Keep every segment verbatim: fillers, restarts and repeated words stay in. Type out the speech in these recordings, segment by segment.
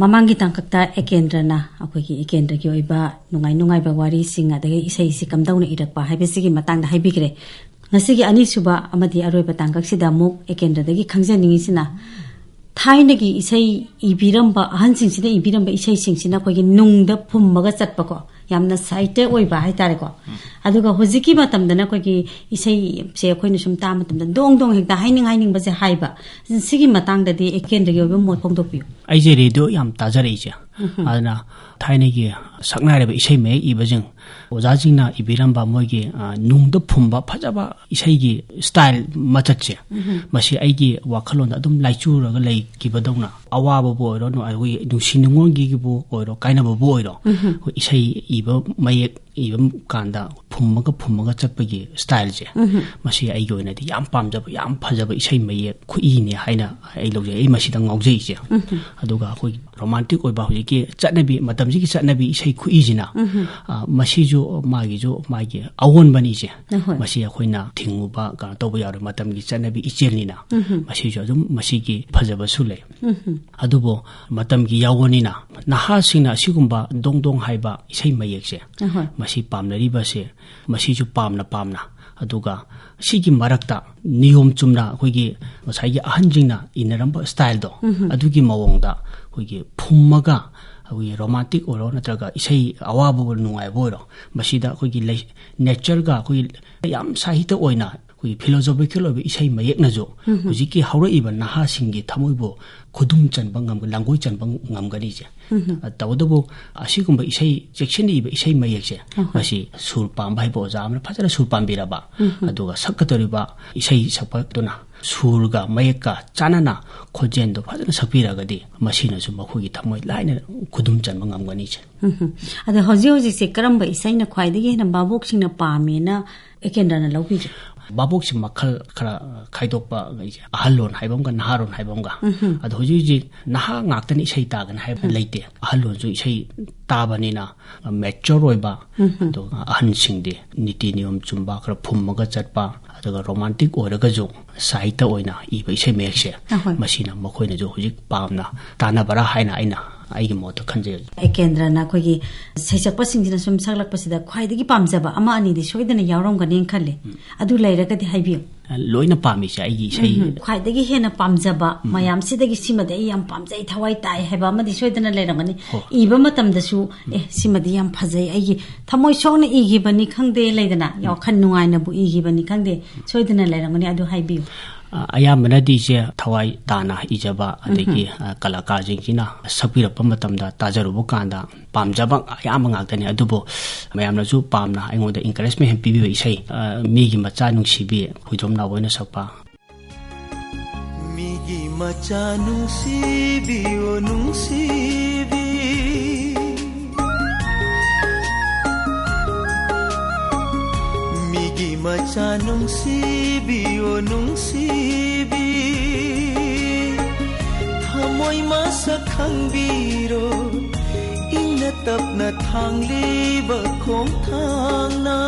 ꯃꯃꯥꯡꯒꯤ ꯇꯥꯡꯀꯛꯇ ꯑꯦꯀꯦꯟꯗ꯭ꯔꯅ ꯑꯩꯈꯣꯏꯒꯤ ꯑꯦꯀꯦꯟꯗ꯭ꯔꯒꯤ ꯑꯣꯏꯕ ꯅꯨꯡꯉꯥꯏ ꯅꯨꯡꯉꯥꯏꯕ ꯋꯥꯔꯤꯁꯤꯡ, ꯑꯗꯒꯤ ꯏꯁꯩꯁꯤ ꯀꯝꯗꯧꯅ ꯏꯔꯛꯄ ꯍꯥꯏꯕꯁꯤꯒꯤ ꯃꯇꯥꯡꯗ ꯍꯥꯏꯕꯤꯈ꯭ꯔꯦ꯫ ꯉꯁꯤꯒꯤ ꯑꯅꯤꯁꯨꯕ ꯑꯃꯗꯤ ꯑꯔꯣꯏꯕ ꯇꯥꯡꯀꯛꯁꯤꯗ ꯑꯃꯨꯛ ꯑꯦꯀꯦꯟꯗ꯭ꯔꯗꯒꯤ ꯈꯪꯖꯅꯤꯡꯉꯤꯁꯤꯅ, ꯊꯥꯏꯅꯒꯤ ꯏꯁꯩ ꯏꯕꯤꯔꯝꯕ, ꯑꯍꯟꯁꯤꯡꯁꯤꯅ ꯏꯕꯤꯔꯝꯕ ꯏꯁꯩꯁꯤꯡꯁꯤꯅ ꯑꯩꯈꯣꯏꯒꯤ ꯅꯨꯡꯗ ꯐꯨꯝꯃꯒ ꯆꯠꯄꯀꯣ, ꯌꯥꯝꯅ ꯁꯥꯍꯤꯇ꯭ꯌ ꯑꯣꯏꯕ ꯍꯥꯏꯇꯥꯔꯦꯀꯣ꯫ ꯑꯗꯨꯒ ꯍꯧꯖꯤꯛꯀꯤ ꯃꯇꯝꯗꯅ ꯑꯩꯈꯣꯏꯒꯤ ꯏꯁꯩꯁꯦ ꯑꯩꯈꯣꯏꯅ ꯁꯨꯝ ꯇꯥꯕ ꯃꯇꯝꯗ ꯗꯣꯡ ꯗꯣꯡ ꯍꯦꯛꯇ ꯍꯥꯏꯅꯤꯡ ꯍꯥꯏꯅꯤꯡꯕꯁꯦ ꯍꯥꯏꯕ꯫ ꯁꯤꯒꯤ ꯃꯇꯥꯡꯗꯗꯤ ꯑꯦꯀꯦꯟꯗ꯭ꯔꯒꯤ ꯑꯣꯏꯕ ꯃꯣꯠ ꯐꯣꯡꯗꯣꯛꯄꯤꯌꯨ꯫ ꯑꯩꯁꯦ ꯔꯦꯗꯤꯑꯣ ꯌꯥꯝ ꯇꯥꯖꯔꯛꯏꯁꯦ꯫ ꯑꯗꯨꯅ ꯊꯥꯏꯅꯒꯤ ꯁꯛꯅꯥꯏꯔꯕ ꯏꯁꯩ ꯃꯌꯦꯛ ꯏꯕꯁꯤꯡ, ꯑꯣꯖꯥꯁꯤꯡꯅ ꯏꯕꯤꯔꯝꯕ ꯃꯣꯏꯒꯤ, ꯑ, ꯅꯨꯡꯗ ꯐꯨꯝꯕ ꯐꯖꯕ ꯏꯁꯩꯒꯤ ꯁ꯭ꯇꯥꯏꯜ ꯃꯆꯠꯁꯦ, ꯃꯁꯤ ꯑꯩꯒꯤ ꯋꯥꯈꯜꯂꯣꯟꯗ ꯑꯗꯨꯝ ꯂꯥꯏꯆꯨꯔꯒ ꯂꯩꯈꯤꯕꯗꯧꯅ, ꯑꯋꯥꯕꯕꯨ ꯑꯣꯏꯔꯣ, ꯅꯨ-, ꯑꯩꯈꯣꯏꯒꯤ ꯅꯨꯡꯁꯤ ꯅꯨꯡꯉꯣꯟꯒꯤꯕꯨ ꯑꯣꯏꯔꯣ, ꯀꯥꯏꯅꯕꯕꯨ ꯑꯣꯏꯔꯣ, ꯑꯩꯈꯣꯏ ꯏꯁꯩ ꯏꯕ ꯃꯌꯦꯛ ꯏꯕ ꯀꯥꯟꯗ ꯐꯨꯝꯃꯒ ꯐꯨꯝꯃꯒ ꯆꯠꯄꯒꯤ ꯁ꯭ꯇꯥꯏꯜꯁꯦ, ꯃꯁꯤ ꯑꯩꯒꯤ ꯑꯣꯏꯅꯗꯤ ꯌꯥꯝ ꯄꯥꯝꯖꯕ, ꯌꯥꯝ ꯐꯖꯕ ꯏꯁꯩ ꯃꯌꯦꯛ ꯈꯨꯏꯅꯦ ꯍꯥꯏꯅ ꯑꯩ ꯂꯧꯖꯩ꯫ ꯑꯩ ꯃꯁꯤꯗ ꯉꯥꯎꯖꯩꯁꯦ꯫ ꯑꯗꯨꯒ ꯑꯩꯈꯣꯏꯒꯤ ꯔꯣꯃꯥꯟꯇꯤꯛ ꯑꯣꯏꯕ ꯍꯧꯖꯤꯛꯀꯤ ꯆꯠꯅꯕꯤ, ꯃꯇꯝꯁꯤꯒꯤ ꯆꯠꯅꯕꯤ ꯏꯁꯩ ꯈꯨꯏꯁꯤꯅ, ꯑ, ꯃꯁꯤꯁꯨ ꯃꯥꯒꯤꯁꯨ ꯃꯥꯒꯤ ꯑꯑꯣꯟꯕꯅꯤꯁꯦ꯫ ꯃꯁꯤ ꯑꯩꯈꯣꯏꯅ ꯊꯤꯡꯉꯨꯕ, ꯀꯩꯅꯣ ꯇꯧꯕ ꯌꯥꯔꯣꯏ꯫ ꯃꯇꯝꯒꯤ ꯆꯠꯅꯕꯤ ꯏꯆꯦꯜꯅꯤꯅ ꯃꯁꯤꯁꯨ ꯑꯗꯨꯝ ꯃꯁꯤꯒꯤ ꯐꯖꯕꯁꯨ ꯂꯩ꯫ ꯑꯗꯨꯕꯨ ꯃꯇꯝꯒꯤ ꯌꯥꯋꯣꯟꯅꯤꯅ ꯅꯍꯥꯁꯤꯡꯅ ꯑꯁꯤꯒꯨꯝꯕ ꯗꯣꯡ ꯗꯣꯡ ꯍꯥꯏꯕ ꯏꯁꯩ ꯃꯌꯦꯛꯁꯦ, ꯃꯁꯤ ꯄꯥꯝꯅꯔꯤꯕꯁꯦ, ꯃꯁꯤꯁꯨ ꯄꯥꯝꯅ ꯄꯥꯝꯅ, ꯑꯗꯨꯒ ꯁꯤꯒꯤ ꯃꯔꯛꯇ ꯅꯤꯌꯣꯝ ꯆꯨꯝꯅ ꯑꯩꯈꯣꯏꯒꯤ ꯉꯁꯥꯏꯒꯤ ꯑꯍꯟꯁꯤꯡꯅ ꯏꯅꯔꯝꯕ ꯁ꯭ꯇꯥꯏꯜꯗꯣ, ꯑꯗꯨꯒꯤ ꯃꯑꯣꯡꯗ ꯑꯩꯈꯣꯏꯒꯤ ꯐꯨꯝꯃꯒ, ꯑꯩꯈꯣꯏꯒꯤ ꯔꯣꯃꯥꯟꯇꯤꯛ ꯑꯣꯏꯔꯣ, ꯅꯠꯇ꯭ꯔꯒ ꯏꯁꯩ ꯑꯋꯥꯕ ꯑꯣꯏꯔꯣ, ꯅꯨꯡꯉꯥꯏꯕ ꯑꯣꯏꯔꯣ, ꯃꯁꯤꯗ ꯑꯩꯈꯣꯏꯒꯤ ꯂꯩ-, ꯅꯦꯆꯔꯒ ꯑꯩꯈꯣꯏꯒꯤ ꯌꯥꯝ ꯁꯥꯍꯤꯇ ꯑꯣꯏꯅ ꯑꯩꯈꯣꯏꯒꯤ ꯐꯤꯂꯣꯁꯣꯐꯤꯀꯦꯜ ꯑꯣꯏꯕ ꯏꯁꯩ ꯃꯌꯦꯛꯅꯁꯨ ꯍꯧꯖꯤꯛꯀꯤ ꯍꯧꯔꯛꯏꯕ ꯅꯍꯥꯁꯤꯡꯒꯤ ꯊꯃꯣꯏꯕꯨ ꯈꯨꯗꯨꯝ ꯆꯟꯕ ꯉꯝ-, ꯂꯥꯡꯒꯣꯏ ꯆꯟꯕ ꯉꯝꯒꯅꯤꯁꯦ꯫ ꯇꯧꯕꯇꯕꯨ ꯑꯁꯤꯒꯨꯝꯕ ꯏꯁꯩ, ꯆꯦꯛꯁꯤꯟꯅ ꯏꯕ ꯏꯁꯩ ꯃꯌꯦꯛꯁꯦ, ꯃꯁꯤ ꯁꯨꯔ ꯄꯥꯟꯕ ꯍꯩꯕ ꯑꯣꯖꯥ ꯑꯃꯅ ꯐꯖꯅ ꯁꯨꯔ ꯄꯥꯟꯕꯤꯔꯕ, ꯑꯗꯨꯒ ꯁꯛꯀꯗꯧꯔꯤꯕ ꯏꯁꯩ ꯁꯛꯄꯗꯨꯅ ꯁꯨꯔꯒ ꯃꯌꯦꯛꯀ ꯆꯥꯟꯅꯅ ꯈꯣꯟꯖꯦꯜꯗꯣ ꯐꯖꯅ ꯁꯛꯄꯤꯔꯒꯗꯤ, ꯃꯁꯤꯅꯁꯨ ꯃꯈꯣꯏꯒꯤ ꯊꯃꯣꯏ ꯂꯥꯏꯅ ꯈꯨꯗꯨꯝ ꯆꯟꯕ ꯉꯝꯒꯅꯤꯁꯦ꯫ ꯑꯗꯣ ꯍꯧꯖꯤꯛ ꯍꯧꯖꯤꯛꯁꯦ ꯀꯔꯝꯕ ꯏꯁꯩꯅ ꯈ꯭ꯋꯥꯏꯗꯒꯤ ꯍꯦꯟꯅ ꯚꯥꯕꯣꯛꯁꯤꯡꯅ ꯄꯥꯝꯃꯦꯅ ꯑꯦꯀꯦꯟꯗ꯭ꯔꯅ ꯂꯧꯕꯤꯒꯦ? ꯚꯥꯕꯣꯛꯁꯦ ꯃꯈꯜ ꯈꯔ ꯈꯥꯏꯗꯣꯛꯄ ꯂꯩꯁꯦ꯫ ꯑꯍꯜꯂꯣꯟ ꯍꯥꯏꯕ ꯑꯃꯒ ꯅꯍꯥꯔꯣꯟ ꯍꯥꯏꯕ ꯑꯃꯒ꯫ ꯑꯗꯣ ꯍꯧꯖꯤꯛ ꯍꯧꯖꯤꯛ ꯅꯍꯥ ꯉꯥꯛꯇꯅ ꯏꯁꯩ ꯇꯥꯒꯅꯤ ꯍꯥꯏꯕ ꯂꯩꯇꯦ꯫ ꯑꯍꯜꯂꯣꯟꯁꯨ ꯏꯁꯩ ꯇꯥꯕꯅꯤꯅ, ꯃꯦꯆꯣꯔ ꯑꯣꯏꯕ, ꯑꯗꯨꯒ ꯑꯍꯟꯁꯤꯡꯗꯤ ꯅꯤꯇꯤ ꯅꯤꯌꯣꯝ ꯆꯨꯝꯕ, ꯈꯔ ꯐꯨꯝꯃꯒ ꯆꯠꯄ, ꯑꯗꯨꯒ ꯔꯣꯃꯥꯟꯇꯤꯛ ꯑꯣꯏꯔꯒꯁꯨ ꯁꯥꯍꯤꯇ꯭ꯌ ꯑꯣꯏꯅ ꯏꯕ ꯏꯁꯩ ꯃꯌꯦꯛꯁꯦ, ꯑꯍꯣꯏ꯫ ꯃꯁꯤꯅ ꯃꯈꯣꯏꯅꯁꯨ ꯍꯧꯖꯤꯛ ꯄꯥꯝꯅ ꯇꯥꯟꯅꯕ꯭ꯔꯥ ꯍꯥꯏꯅ ꯑꯩꯅ ꯑꯩꯒꯤ ꯃꯣꯠꯇ ꯈꯟꯖꯩ꯫ ꯑꯦ, ꯀꯦꯟꯗ꯭ꯔꯅ ꯑꯩꯈꯣꯏꯒꯤ ꯁꯩꯁꯛꯄꯁꯤꯡꯁꯤꯅ ꯁꯨꯝ ꯁꯛꯂꯛꯄꯁꯤꯗ ꯈ꯭ꯋꯥꯏꯗꯒꯤ ꯄꯥꯝꯖꯕ ꯑꯃ ꯑꯅꯤꯗꯤ ꯁꯣꯏꯗꯅ ꯌꯥꯎꯔꯝꯒꯅꯤꯅ ꯈꯜꯂꯤ꯫ ꯎꯝ꯫ ꯑꯗꯨ ꯂꯩꯔꯒꯗꯤ ꯍꯥꯏꯕꯤꯌꯨ꯫ ꯂꯣꯏꯅ ꯄꯥꯝꯃꯤꯁꯦ ꯑꯩꯒꯤ ꯏꯁꯩ꯫ ꯎꯝ, ꯈ꯭ꯋꯥꯏꯗꯒꯤ ꯍꯦꯟꯅ ꯄꯥꯝꯖꯕ, ꯎꯝ꯫ ꯃꯌꯥꯝꯁꯤꯗꯒꯤ ꯁꯤꯃꯗꯤ ꯑꯩ ꯌꯥꯝ ꯄꯥꯝꯖꯩ, ꯊꯋꯥꯏ ꯇꯥꯏ ꯍꯥꯏꯕ ꯑꯃꯗꯤ ꯁꯣꯏꯗꯅ ꯂꯩꯔꯝꯒꯅꯤ꯫ ꯍꯣꯏ꯫ ꯏꯕ ꯃꯇꯝꯗꯁꯨ, ꯎꯝ꯫ "ꯑꯦ, ꯁꯤꯃꯗꯤ ꯌꯥꯝ ꯐꯖꯩ, ꯑꯩꯒꯤ ꯊꯃꯣꯏ ꯁꯣꯛꯅ ꯏꯈꯤꯕꯅꯤ ꯈꯪꯗꯦ", ꯂꯩꯗꯅ, ꯎꯝ꯫ ꯋꯥꯈꯜ ꯅꯨꯡꯉꯥꯏꯅꯕꯨ ꯏꯈꯤꯕꯅꯤ ꯈꯪꯗꯦ, ꯁꯣꯏꯗꯅ ꯂꯩꯔꯝꯒꯅꯤ, ꯑꯗꯨ ꯍꯥꯏꯕꯤꯌꯨ꯫ ꯑ, ꯑꯌꯥꯝꯕꯅꯗꯤ ꯏꯆꯦ ꯊꯋꯥꯏ ꯇꯥꯅ ꯏꯖꯕ, ꯑꯗꯒꯤ, ꯎꯝ꯫ ꯑ, ꯀꯂꯥꯀꯥꯔꯁꯤꯡꯁꯤꯅ ꯁꯛꯄꯤꯔꯛꯄ ꯃꯇꯝꯗ ꯇꯥꯖꯔꯨꯕ ꯀꯥꯟꯗ ꯄꯥꯝꯖꯕ ꯑꯌꯥꯝꯕ ꯉꯥꯛꯇꯅꯤ꯫ ꯑꯗꯨꯕꯨ ꯃꯌꯥꯝꯅꯁꯨ ꯄꯥꯝꯅ ꯑꯩꯉꯣꯟꯗ encouragement ꯄꯤꯕꯤꯕ ꯏꯁꯩ, ꯑ, "ꯃꯤꯒꯤ ꯃꯆꯥ ꯅꯨꯡꯁꯤꯕꯤ", ꯍꯨꯏꯗ꯭ꯔꯣꯝ ꯅꯥꯎꯕꯣꯏꯅ ꯁꯛꯄ꯫ ꯃꯤꯒꯤ ꯃꯆꯥ ꯅꯨꯡꯁꯤꯕꯤ, ꯑꯣ ꯅꯨꯡꯁꯤꯕꯤ꯫ ꯃꯤꯒꯤ ꯃꯆꯥ ꯅꯨꯡꯁꯤꯕꯤ, ꯑꯣ ꯅꯨꯡꯁꯤꯕꯤ꯫ ꯊꯃꯣꯏ ꯃꯁꯛ ꯈꯪꯕꯤꯔꯣ, ꯏꯪꯅ ꯇꯞꯅ ꯊꯥꯡꯂꯤꯕ ꯈꯣꯡꯊꯥꯡꯅ꯫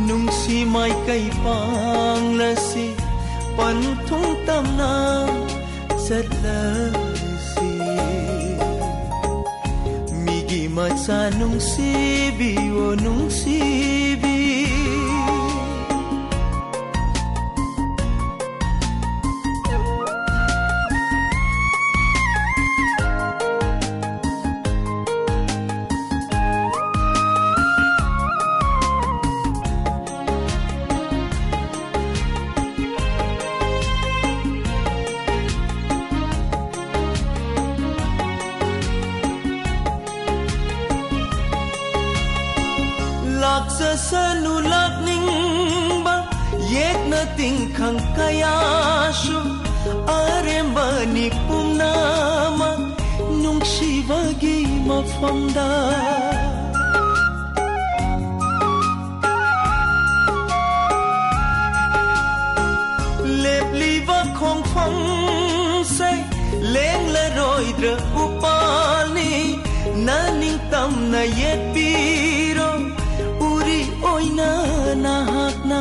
ꯅꯨꯡꯁꯤ ꯃꯥꯏꯀꯩ ꯄꯥꯡꯂꯁꯤ, ꯄꯟꯊꯨꯡ ꯇꯝꯅ ꯆꯠꯂꯁꯤ꯫ ꯃꯤꯒꯤ ꯃꯆꯥ ꯅꯨꯡꯁꯤꯕꯤ, ꯑꯣ ꯅꯨꯡꯁꯤꯕꯤ꯫ ꯂꯥꯛꯆꯁꯅꯨ ꯂꯥꯛꯅꯤꯡꯕ ꯌꯦꯛꯅ ꯇꯤꯡꯈꯪ ꯀꯌꯥꯁꯨ, ꯑꯔꯦꯝꯕꯅꯤ ꯄꯨꯝꯅꯃꯛ ꯅꯨꯡꯁꯤꯕꯒꯤ ꯃꯐꯝꯗ꯫ ꯂꯦꯞꯂꯤꯕ ꯈꯣꯡꯐꯝꯁꯦ ꯂꯦꯡꯂꯔꯣꯏꯗ꯭ꯔ ꯎꯄꯥꯜꯅꯤ, ꯅꯅꯤꯡꯇꯝꯅ ꯌꯦꯠꯄꯤꯔꯣ, ꯎꯔꯤ ꯑꯣꯏꯅ ꯅꯍꯥꯛꯅ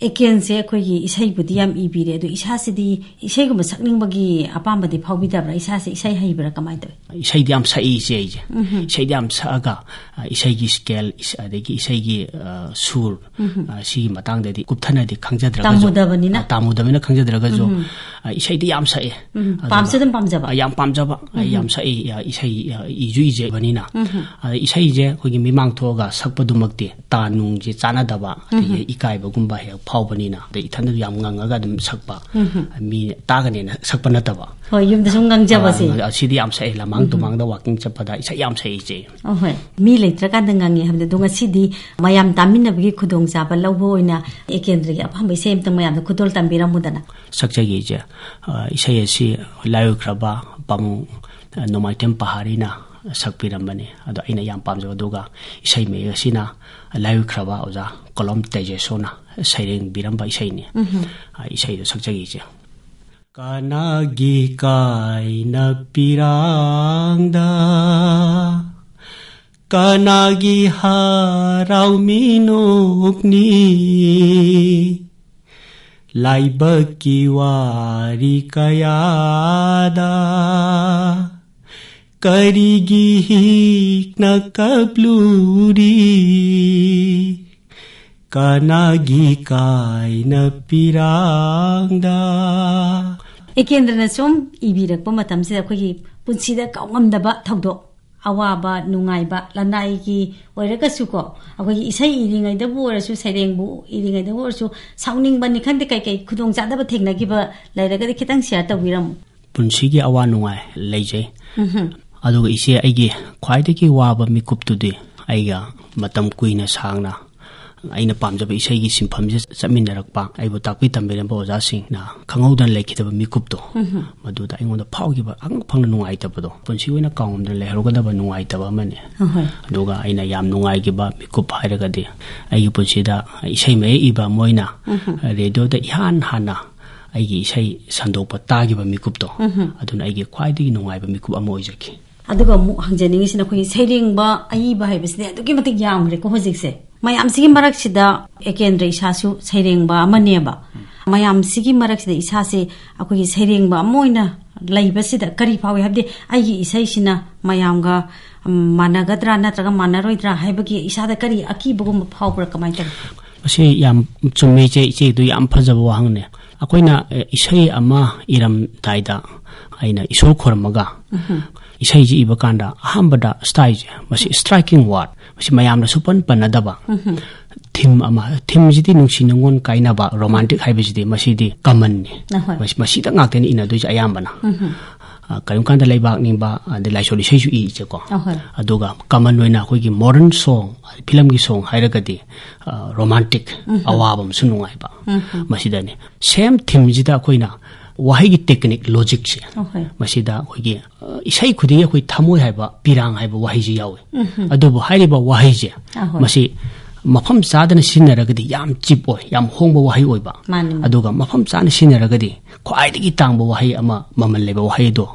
ꯑꯦꯀꯦꯟꯁꯦ ꯑꯩꯈꯣꯏꯒꯤ ꯏꯁꯩꯕꯨꯗꯤ ꯌꯥꯝ ꯏꯕꯤꯔꯦ, ꯑꯗꯣ ꯏꯁꯥꯁꯤꯗꯤ ꯏꯁꯩꯒꯨꯝꯕ ꯁꯛꯅꯤꯡꯕꯒꯤ ꯑꯄꯥꯝꯕꯗꯤ ꯐꯥꯎꯕꯤꯗꯕ꯭ꯔꯥ? ꯏꯁꯥꯁꯦ ꯏꯁꯩ ꯍꯩꯕ꯭ꯔꯥ, ꯀꯃꯥꯏꯅ ꯇꯧꯋꯤ? ꯏꯁꯩꯗꯤ ꯌꯥꯝ ꯁꯛꯏ, ꯏꯆꯦ, ꯑꯩꯁꯦ꯫ ꯎꯝꯍꯨꯝ꯫ ꯏꯁꯩꯗꯤ ꯌꯥꯝ ꯁꯛꯑꯒ, ꯑ, ꯏꯁꯩꯒꯤ ꯁ꯭ꯀꯦꯜ, ꯏꯁ-, ꯑꯗꯒꯤ ꯏꯁꯩꯒꯤ, ꯑ, ꯁꯨꯔ, ꯎꯝꯍꯨꯝ꯫ ꯑ, ꯁꯤꯒꯤ ꯃꯇꯥꯡꯗꯗꯤ ꯀꯨꯞꯊꯅꯗꯤ ꯈꯪꯖꯗ꯭ꯔꯒꯁꯨ, ꯇꯝꯃꯨꯗꯕꯅꯤꯅ꯫ ꯑ, ꯇꯝꯃꯨꯗꯕꯅꯤꯅ ꯈꯪꯖꯗ꯭ꯔꯒꯁꯨ, ꯎꯝꯍꯨꯝ꯫ ꯑ, ꯏꯁꯩꯗꯤ ꯌꯥꯝ ꯁꯛꯑꯦ꯫ ꯎꯝ, ꯑꯗꯨꯒ ꯄꯥꯝꯁꯨ ꯑꯗꯨꯝ ꯄꯥꯝꯖꯕ? ꯑ, ꯌꯥꯝ ꯄꯥꯝꯖꯕ꯫ ꯑ, ꯎꯝꯍꯨꯝ꯫ ꯌꯥꯝ ꯁꯛꯏ, ꯑ, ꯏꯁꯩ, ꯑ, ꯏꯁꯨ ꯏꯖꯕꯅꯤꯅ꯫ ꯎꯝꯍꯨꯝ꯫ ꯑ, ꯏꯁꯩꯁꯦ ꯑꯩꯈꯣꯏꯒꯤ ꯃꯤꯃꯥꯡ ꯊꯣꯛꯑꯒ ꯁꯛꯄꯗꯨꯃꯛꯇꯤ ꯇꯥ ꯅꯨꯡꯁꯦ ꯆꯥꯟꯅꯗꯕ, ꯑꯗꯒꯤ ꯎꯝꯍꯨꯝ꯫ ꯏꯀꯥꯏꯕꯒꯨꯝꯕ ꯍꯦꯛ ꯐꯥꯎꯕꯅꯤꯅ, ꯑꯗꯩ ꯏꯊꯟꯗꯁꯨ ꯌꯥꯝ ꯉꯪꯉꯒ ꯑꯗꯨꯝ ꯁꯛꯄ, ꯎꯝꯍꯨꯝ꯫ ꯃꯤ ꯇꯥꯒꯅꯦꯅ ꯁꯛꯄ ꯅꯠꯇꯕ꯫ ꯍꯣꯏ, ꯌꯨꯝꯗ ꯁꯨꯝ ꯉꯪꯖꯕꯁꯦ꯫ ꯑ, ꯁꯤꯗꯤ ꯌꯥꯝ ꯁꯛꯑꯦ, ꯂꯃꯥꯡ ꯎꯝꯍꯨꯝ꯫ ꯇꯨꯃꯥꯡꯗ ꯋꯥꯀꯤꯡ ꯆꯠꯄꯗ ꯏꯁꯩ ꯌꯥꯝ ꯁꯛꯑꯦ, ꯏꯆꯦ꯫ ꯑꯍꯣꯏ, ꯃꯤ ꯂꯩꯇ꯭ꯔꯀꯥꯟꯗ ꯉꯪꯉꯦ ꯍꯥꯏꯕꯗꯤ, ꯑꯗꯣ ꯉꯁꯤꯗꯤ ꯃꯌꯥꯝ ꯇꯥꯃꯤꯟꯅꯕꯒꯤ ꯈꯨꯗꯣꯡꯆꯥꯕ ꯂꯧꯕ ꯑꯣꯏꯅ ꯑꯦꯀꯦꯟꯗ꯭ꯔꯒꯤ ꯑꯄꯥꯝꯕ ꯏꯁꯩ ꯑꯃꯇꯪ ꯃꯌꯥꯝꯗ ꯈꯨꯗꯣꯜ ꯇꯝꯕꯤꯔꯝꯃꯨꯗꯅ꯫ ꯁꯛꯆꯒꯦ, ꯏꯆꯦ꯫ ꯑ, ꯏꯁꯩ ꯑꯁꯤ ꯂꯥꯏꯑꯣꯏꯈ꯭ꯔꯕ ꯄꯥꯕꯨꯡ, ꯑ, ꯅꯣꯡꯃꯥꯏꯊꯦꯝ ꯄꯍꯥꯔꯤꯅ ꯁꯛꯄꯤꯔꯝꯕꯅꯤ꯫ ꯑꯗꯣ ꯑꯩꯅ ꯌꯥꯝ ꯄꯥꯝꯖꯕ, ꯑꯗꯨꯒ ꯏꯁꯩ ꯃꯌꯦꯛ ꯑꯁꯤꯅ ꯂꯥꯏꯑꯣꯏꯈ꯭ꯔꯕ ꯑꯣꯖꯥ ꯀꯣꯂꯝ ꯇꯦꯖꯦꯁꯣꯔꯅ ꯁꯩꯔꯦꯡꯕꯤꯔꯝꯕ ꯏꯁꯩꯅꯤ꯫ ꯎꯝꯍꯨꯝ꯫ ꯑ, ꯏꯁꯩꯗꯣ ꯁꯛꯆꯒꯦ, ꯏꯆꯦ꯫ ꯀꯅꯥꯒꯤ ꯀꯥꯏꯅ ꯄꯤꯔꯥꯡꯗ, ꯀꯅꯥꯒꯤ ꯍꯔꯥꯎ ꯃꯤꯅꯣꯛꯅꯤ? ꯂꯥꯏꯕꯛꯀꯤ ꯋꯥꯔꯤ ꯀꯌꯥꯗ ꯀꯔꯤꯒꯤ ꯍꯤꯛꯅ ꯀꯞꯂꯨꯔꯤ? ꯀꯅꯥꯒꯤ ꯀꯥꯏꯅ ꯄꯤꯔꯥꯡꯗ? ꯑꯦꯀꯦꯟꯗ꯭ꯔꯅ ꯁꯨꯝ ꯏꯕꯤꯔꯛꯄ ꯃꯇꯝꯁꯤꯗ ꯑꯩꯈꯣꯏꯒꯤ ꯄꯨꯟꯁꯤꯗ ꯀꯥꯎꯉꯝꯗꯕ ꯊꯧꯗꯣꯛ, ꯑꯋꯥꯕ, ꯅꯨꯡꯉꯥꯏꯕ, ꯂꯅꯥꯏꯒꯤ ꯑꯣꯏꯔꯒꯁꯨꯀꯣ, ꯑꯩꯈꯣꯏꯒꯤ ꯏꯁꯩ ꯏꯔꯤꯉꯩꯗꯕꯨ ꯑꯣꯏꯔꯁꯨ, ꯁꯩꯔꯦꯡꯕꯨ ꯏꯔꯤꯉꯩꯗꯕꯨ ꯑꯣꯏꯔꯁꯨ, ꯁꯥꯎꯅꯤꯡꯕꯅꯤ ꯈꯪꯗꯦ, ꯀꯩꯀꯩ ꯈꯨꯗꯣꯡꯆꯥꯗꯕ ꯊꯦꯡꯅꯈꯤꯕ ꯂꯩꯔꯒꯗꯤ ꯈꯤꯇꯪ ꯁꯤꯌꯔ ꯇꯧꯕꯤꯔꯝꯃꯨ꯫ ꯄꯨꯟꯁꯤꯒꯤ ꯑꯋꯥ ꯅꯨꯡꯉꯥꯏ ꯂꯩꯖꯩ꯫ ꯎꯝꯍꯨꯝ꯫ ꯑꯗꯨꯒ ꯏꯆꯦ, ꯑꯩꯒꯤ ꯈ꯭ꯋꯥꯏꯗꯒꯤ ꯋꯥꯕ ꯃꯤꯀꯨꯞꯇꯨꯗꯤ ꯑꯩꯒ ꯃꯇꯝ ꯀꯨꯏꯅ ꯁꯥꯡꯅ ꯑꯩꯅ ꯄꯥꯝꯖꯕ ꯏꯁꯩꯒꯤ ꯁꯤꯟꯐꯝꯁꯦ ꯆꯠꯃꯤꯟꯅꯔꯛꯄ, ꯑꯩꯕꯨ ꯇꯥꯛꯄꯤ ꯇꯝꯕꯤꯔꯝꯕ ꯑꯣꯖꯥꯁꯤꯡꯅ ꯈꯪꯍꯧꯗꯅ ꯂꯩꯈꯤꯗꯕ ꯃꯤꯀꯨꯞꯇꯣ, ꯎꯝꯍꯨꯝ꯫ ꯃꯗꯨꯗ ꯑꯩꯉꯣꯟꯗ ꯐꯥꯎꯈꯤꯕ ꯑꯉꯛ ꯐꯪꯅ ꯅꯨꯡꯉꯥꯏꯇꯕꯗꯣ, ꯄꯨꯟꯁꯤ ꯑꯣꯏꯅ ꯀꯥꯎꯉꯝꯗꯅ ꯂꯩꯍꯧꯔꯒꯗꯕ ꯅꯨꯡꯉꯥꯏꯇꯕ ꯑꯃꯅꯤ꯫ ꯑꯍꯣꯏ꯫ ꯑꯗꯨꯒ ꯑꯩꯅ ꯌꯥꯝ ꯅꯨꯡꯉꯥꯏꯈꯤꯕ ꯃꯤꯀꯨꯞ ꯍꯥꯏꯔꯒꯗꯤ, ꯑꯩꯒꯤ ꯄꯨꯟꯁꯤꯗ ꯏꯁꯩ ꯃꯌꯦꯛ ꯏꯕ ꯃꯣꯏꯅ ꯎꯝꯍꯨꯝ꯫ ꯔꯦꯗꯤꯑꯣꯗ ꯏꯍꯥꯟ ꯍꯥꯟꯅ ꯑꯩꯒꯤ ꯏꯁꯩ ꯁꯟꯗꯣꯛꯄ ꯇꯥꯈꯤꯕ ꯃꯤꯀꯨꯞꯇꯣ, ꯎꯝꯍꯨꯝ꯫ ꯑꯗꯨꯅ ꯑꯩꯒꯤ ꯈ꯭ꯋꯥꯏꯗꯒꯤ ꯅꯨꯡꯉꯥꯏꯕ ꯃꯤꯀꯨꯞ ꯑꯃ ꯑꯣꯏꯖꯈꯤ꯫ ꯑꯗꯨꯒ ꯑꯃꯨꯛ ꯍꯪꯖꯅꯤꯡꯉꯤꯁꯤꯅ, ꯑꯩꯈꯣꯏꯒꯤ ꯁꯩꯔꯦꯡꯕ ꯑꯏꯕ ꯍꯥꯏꯕꯁꯤꯗꯤ ꯑꯗꯨꯛꯀꯤ ꯃꯇꯤꯛ ꯌꯥꯝꯈ꯭ꯔꯦꯀꯣ ꯍꯧꯖꯤꯛꯁꯦ꯫ ꯃꯌꯥꯝꯁꯤꯒꯤ ꯃꯔꯛꯁꯤꯗ ꯑꯦꯀꯦꯟꯗ꯭ꯔ ꯏꯁꯥꯁꯨ ꯁꯩꯔꯦꯡꯕ ꯑꯃꯅꯦꯕ꯫ ꯃꯌꯥꯝꯁꯤꯒꯤ ꯃꯔꯛꯁꯤꯗ ꯏꯁꯥꯁꯦ ꯑꯩꯈꯣꯏꯒꯤ ꯁꯩꯔꯦꯡꯕ ꯑꯃ ꯑꯣꯏꯅ ꯂꯩꯕꯁꯤꯗ ꯀꯔꯤ ꯐꯥꯎꯏ? ꯍꯥꯏꯕꯗꯤ ꯑꯩꯒꯤ ꯏꯁꯩꯁꯤꯅ ꯃꯌꯥꯝꯒ, ꯎꯝ, ꯃꯥꯟꯅꯒꯗ꯭ꯔꯥ ꯅꯠꯇ꯭ꯔꯒ ꯃꯥꯟꯅꯔꯣꯏꯗ꯭ꯔꯥ ꯍꯥꯏꯕꯒꯤ ꯏꯁꯥꯗ ꯀꯔꯤ ꯑꯀꯤꯕꯒꯨꯝꯕ ꯐꯥꯎꯕ꯭ꯔꯥ? ꯀꯃꯥꯏꯅ ꯇꯧꯏ? ꯃꯁꯤ ꯌꯥꯝ ꯆꯨꯝꯃꯤ, ꯏꯆꯦ꯫ ꯏꯆꯦꯗꯨ ꯌꯥꯝ ꯐꯖꯕ ꯋꯥꯍꯪꯅꯦ꯫ ꯑꯩꯈꯣꯏꯅ, ꯑꯦ, ꯏꯁꯩ ꯑꯃ ꯏꯔꯝꯗꯥꯏꯗ ꯑꯩꯅ ꯏꯁꯣꯔ ꯈꯣꯏꯔꯝꯃꯒ ꯏꯁꯩꯁꯤ ꯏꯕ ꯀꯥꯟꯗ ꯑꯍꯥꯟꯕꯗ ꯁ꯭ꯇꯥꯏꯜꯁꯦ, ꯃꯁꯤ striking word, ꯃꯁꯤ ꯃꯌꯥꯝꯅ ꯁꯨꯄꯟ ꯄꯟꯅꯗꯕ ꯊꯤꯝ ꯑꯃ, ꯊꯤꯝꯁꯤꯗꯤ ꯅꯨꯡꯁꯤ ꯅꯨꯡꯉꯣꯟ ꯀꯥꯏꯅꯕ, ꯔꯣꯃꯥꯟꯇꯤꯛ ꯍꯥꯏꯕꯁꯤꯗꯤ ꯃꯁꯤꯗꯤ ꯀꯃꯟꯅꯤ꯫ ꯑꯍꯣꯏ꯫ ꯃꯁꯤ-, ꯃꯁꯤꯗ ꯉꯥꯛꯇꯅꯤ ꯏꯅꯗꯣꯏꯁꯦ ꯑꯌꯥꯝꯕꯅ꯫ ꯑ, ꯀꯔꯤꯒꯨꯝꯕ ꯀꯥꯟꯗ ꯂꯩꯕꯥꯛ ꯅꯤꯡꯕ, ꯑꯗꯩ ꯂꯥꯏꯁꯣꯟ ꯏꯁꯩꯁꯨ ꯏ, ꯏꯆꯦꯀꯣ꯫ ꯑꯍꯣꯏ꯫ ꯑꯗꯨꯒ ꯀꯃꯟ ꯑꯣꯏꯅ ꯑꯩꯈꯣꯏꯒꯤ ꯃꯣꯗꯔꯟ ꯁꯣꯡ, ꯐꯤꯂꯝꯒꯤ ꯁꯣꯡ ꯍꯥꯏꯔꯒꯗꯤ, ꯑ, ꯔꯣꯃꯥꯟꯇꯤꯛ, ꯑꯋꯥꯕ ꯑꯃꯁꯨꯡ ꯅꯨꯡꯉꯥꯏꯕ, ꯃꯁꯤꯗꯅꯤ꯫ ꯁꯦꯝ ꯊꯤꯝꯁꯤꯗ ꯑꯩꯈꯣꯏꯅ ꯋꯥꯍꯩꯒꯤ ꯇꯦꯛꯅꯤꯛ, ꯂꯣꯖꯤꯛꯁꯦ, ꯑꯍꯣꯏ꯫ ꯃꯁꯤꯗ ꯑꯩꯈꯣꯏꯒꯤ, ꯑ, ꯏꯁꯩ ꯈꯨꯗꯤꯡꯒꯤ ꯑꯩꯈꯣꯏ ꯊꯃꯣꯏ ꯍꯥꯏꯕ, ꯄꯤꯔꯥꯡ ꯍꯥꯏꯕ ꯋꯥꯍꯩꯁꯤ ꯌꯥꯎꯏ꯫ ꯑꯗꯨꯕꯨ ꯍꯥꯏꯔꯤꯕ ꯋꯥꯍꯩꯁꯦ, ꯑꯍꯣꯏ꯫ ꯃꯁꯤ ꯃꯐꯝ ꯆꯥꯗꯅ ꯁꯤꯖꯤꯟꯅꯔꯒꯗꯤ ꯌꯥꯝ ꯆꯤꯞ ꯑꯣꯏ, ꯌꯥꯝ ꯍꯣꯡꯕ ꯋꯥꯍꯩ ꯑꯣꯏꯕ꯫ ꯃꯥꯅꯤ, ꯃꯥꯅꯤ꯫ ꯑꯗꯨꯒ ꯃꯐꯝ ꯆꯥꯅ ꯁꯤꯖꯤꯟꯅꯔꯒꯗꯤ ꯈ꯭ꯋꯥꯏꯗꯒꯤ ꯇꯥꯡꯕ ꯋꯥꯍꯩ ꯑꯃ, ꯃꯃꯜ ꯂꯩꯕ ꯋꯥꯍꯩꯗꯣ,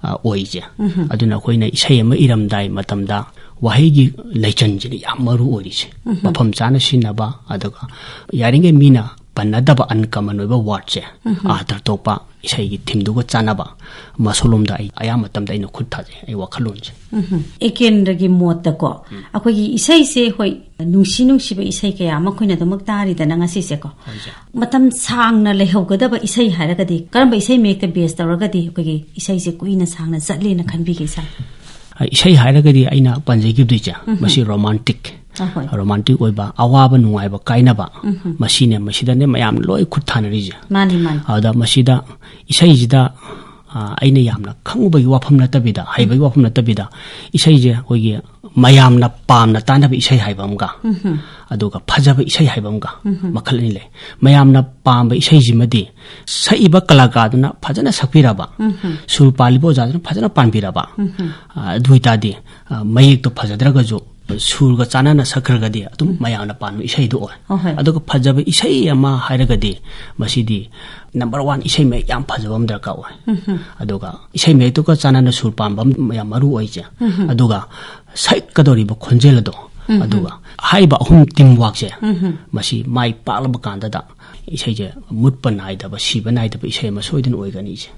ꯑ, ꯑꯣꯏꯁꯦ꯫ ꯑꯗꯨꯅ ꯑꯩꯈꯣꯏꯅ ꯏꯁꯩ ꯑꯃ ꯏꯔꯝꯗꯥꯏ ꯃꯇꯝꯗ ꯋꯥꯍꯩꯒꯤ ꯂꯩꯆꯟꯁꯤꯅ ꯌꯥꯝ ꯃꯔꯨ ꯑꯣꯏꯔꯤꯁꯦ꯫ ꯃꯐꯝ ꯆꯥꯅ ꯁꯤꯖꯤꯟꯅꯕ, ꯑꯗꯨꯒ ꯌꯥꯔꯤꯉꯩ ꯃꯤꯅ ꯄꯟꯅꯗꯕ ꯑꯟꯀꯃꯟ ꯑꯣꯏꯕ ꯋꯥꯔꯗꯁꯦ, ꯑꯥꯔꯊ ꯊꯣꯛꯄ, ꯏꯁꯩꯒꯤ ꯊꯤꯝꯗꯨꯒ ꯆꯥꯟꯅꯕ, ꯃꯁꯣꯂꯣꯝꯗ ꯑꯩ ꯑꯌꯥꯝꯕ ꯃꯇꯝꯗ ꯑꯩꯅ ꯈꯨꯠ ꯊꯥꯖꯩ, ꯑꯩ ꯋꯥꯈꯜꯂꯣꯟꯁꯦ꯫ ꯎꯝꯍꯨꯝ꯫ ꯑꯦꯀꯦꯟꯗ꯭ꯔꯒꯤ ꯃꯣꯠꯇꯀꯣ, ꯑꯩꯈꯣꯏꯒꯤ ꯏꯁꯩꯁꯦ, ꯍꯣꯏ, ꯅꯨꯡꯁꯤ ꯅꯨꯡꯁꯤꯕ ꯏꯁꯩ ꯀꯌꯥ ꯑꯃ ꯑꯩꯈꯣꯏꯅ ꯑꯗꯨꯃꯛ ꯇꯥꯔꯤꯗꯅ ꯉꯁꯤꯁꯦꯀꯣ꯫ ꯍꯣꯏ, ꯏꯆꯦ꯫ ꯃꯇꯝ ꯁꯥꯡꯅ ꯂꯩꯍꯧꯒꯗꯕ ꯏꯁꯩ ꯍꯥꯏꯔꯒꯗꯤ ꯀꯔꯝꯕ ꯏꯁꯩ ꯃꯌꯦꯛꯇ ꯕꯦꯁ ꯇꯧꯔꯒꯗꯤ ꯑꯩꯈꯣꯏꯒꯤ ꯏꯁꯩꯁꯦ ꯀꯨꯏꯅ ꯁꯥꯡꯅ ꯆꯠꯂꯦꯅ ꯈꯟꯕꯤꯒꯦ, ꯏꯁꯥ? ꯑ, ꯏꯁꯩ ꯍꯥꯏꯔꯒꯗꯤ ꯑꯩꯅ ꯄꯟꯖꯈꯤꯕꯗꯨ, ꯏꯆꯦ, ꯃꯁꯤ ꯔꯣꯃꯥꯟꯇꯤꯛ, ꯑꯍꯣꯏ꯫ ꯔꯣꯃꯥꯟꯇꯤꯛ ꯑꯣꯏꯕ, ꯑꯋꯥꯕ ꯅꯨꯡꯉꯥꯏꯕ ꯀꯥꯏꯅꯕ, ꯃꯁꯤꯅꯦ, ꯃꯁꯤꯗꯅꯦ ꯃꯌꯥꯝ ꯂꯣꯏ ꯈꯨꯠ ꯊꯥꯅꯔꯤꯁꯦ꯫ ꯃꯥꯅꯤ, ꯃꯥꯅꯤ꯫ ꯑꯗ ꯃꯁꯤꯗ ꯏꯁꯩꯁꯤꯗ, ꯑ, ꯑꯩꯅ ꯌꯥꯝꯅ ꯈꯪꯉꯨꯕꯒꯤ ꯋꯥꯐꯝ ꯅꯠꯇꯕꯤꯗ, ꯍꯩꯕꯒꯤ ꯋꯥꯐꯝ ꯅꯠꯇꯕꯤꯗ, ꯏꯁꯩꯁꯦ ꯑꯩꯈꯣꯏꯒꯤ ꯃꯌꯥꯝꯅ ꯄꯥꯝꯅ ꯇꯥꯅꯕ ꯏꯁꯩ ꯍꯥꯏꯕ ꯑꯃꯒ, ꯑꯗꯨꯒ ꯐꯖꯕ ꯏꯁꯩ ꯍꯥꯏꯕ ꯑꯃꯒ, ꯃꯈꯜ ꯑꯅꯤ ꯂꯩ꯫ ꯃꯌꯥꯝꯅ ꯄꯥꯝꯕ ꯏꯁꯩꯁꯤꯃꯗꯤ ꯁꯛꯏꯕ ꯀꯂꯥꯀꯥꯔꯗꯨꯅ ꯐꯖꯅ ꯁꯛꯄꯤꯔꯕ, ꯁꯨꯔ ꯄꯥꯜꯂꯤꯕ ꯑꯣꯖꯥꯗꯨꯅ ꯐꯖꯅ ꯄꯥꯟꯕꯤꯔꯕ, ꯑ, ꯑꯗꯨ ꯑꯣꯏꯇꯥꯔꯗꯤ, ꯑ, ꯃꯌꯦꯛꯇꯣ ꯐꯖꯗ꯭ꯔꯒꯁꯨ ꯁꯨꯔꯒ ꯆꯥꯟꯅꯅ ꯁꯛꯈ꯭ꯔꯒꯗꯤ ꯑꯗꯨꯝ ꯃꯌꯥꯝꯅ ꯄꯥꯝꯕ ꯏꯁꯩꯗꯣ ꯑꯣꯏ꯫ ꯑꯍꯣꯏ꯫ ꯑꯗꯨꯒ ꯐꯖꯕ ꯏꯁꯩ ꯑꯃ ꯍꯥꯏꯔꯒꯗꯤ ꯃꯁꯤꯗꯤ ꯅꯝꯕꯔ ꯋꯥꯟ ꯏꯁꯩ ꯃꯌꯦꯛ ꯌꯥꯝ ꯐꯖꯕ ꯑꯃ ꯗꯔꯀꯥꯔ ꯑꯣꯏ꯫ ꯑꯗꯨꯒ ꯏꯁꯩ ꯃꯌꯦꯛꯇꯨꯒ ꯆꯥꯟꯅꯅ ꯁꯨꯔ ꯄꯥꯟꯕ ꯑꯃ ꯌꯥꯝ ꯃꯔꯨ ꯑꯣꯏꯁꯦ꯫ ꯑꯗꯨꯒ ꯁꯛꯀꯗꯧꯔꯤꯕ ꯈꯣꯟꯖꯦꯜ ꯑꯗꯣ, ꯑꯗꯨꯒ ꯍꯥꯏꯔꯤꯕ ꯑꯍꯨꯝ ꯇꯤꯝ ꯋꯥꯛꯁꯦ, ꯃꯁꯤ ꯃꯥꯏ ꯄꯥꯛꯂꯕ ꯀꯥꯟꯗꯗ ꯏꯁꯩꯁꯦ ꯃꯨꯠꯄ ꯅꯥꯏꯗꯕ, ꯁꯤꯕ ꯅꯥꯏꯗꯕ ꯏꯁꯩ ꯑꯃ ꯁꯣꯏꯗꯅ ꯑꯣꯏꯒꯅꯤ ꯏꯆꯦ꯫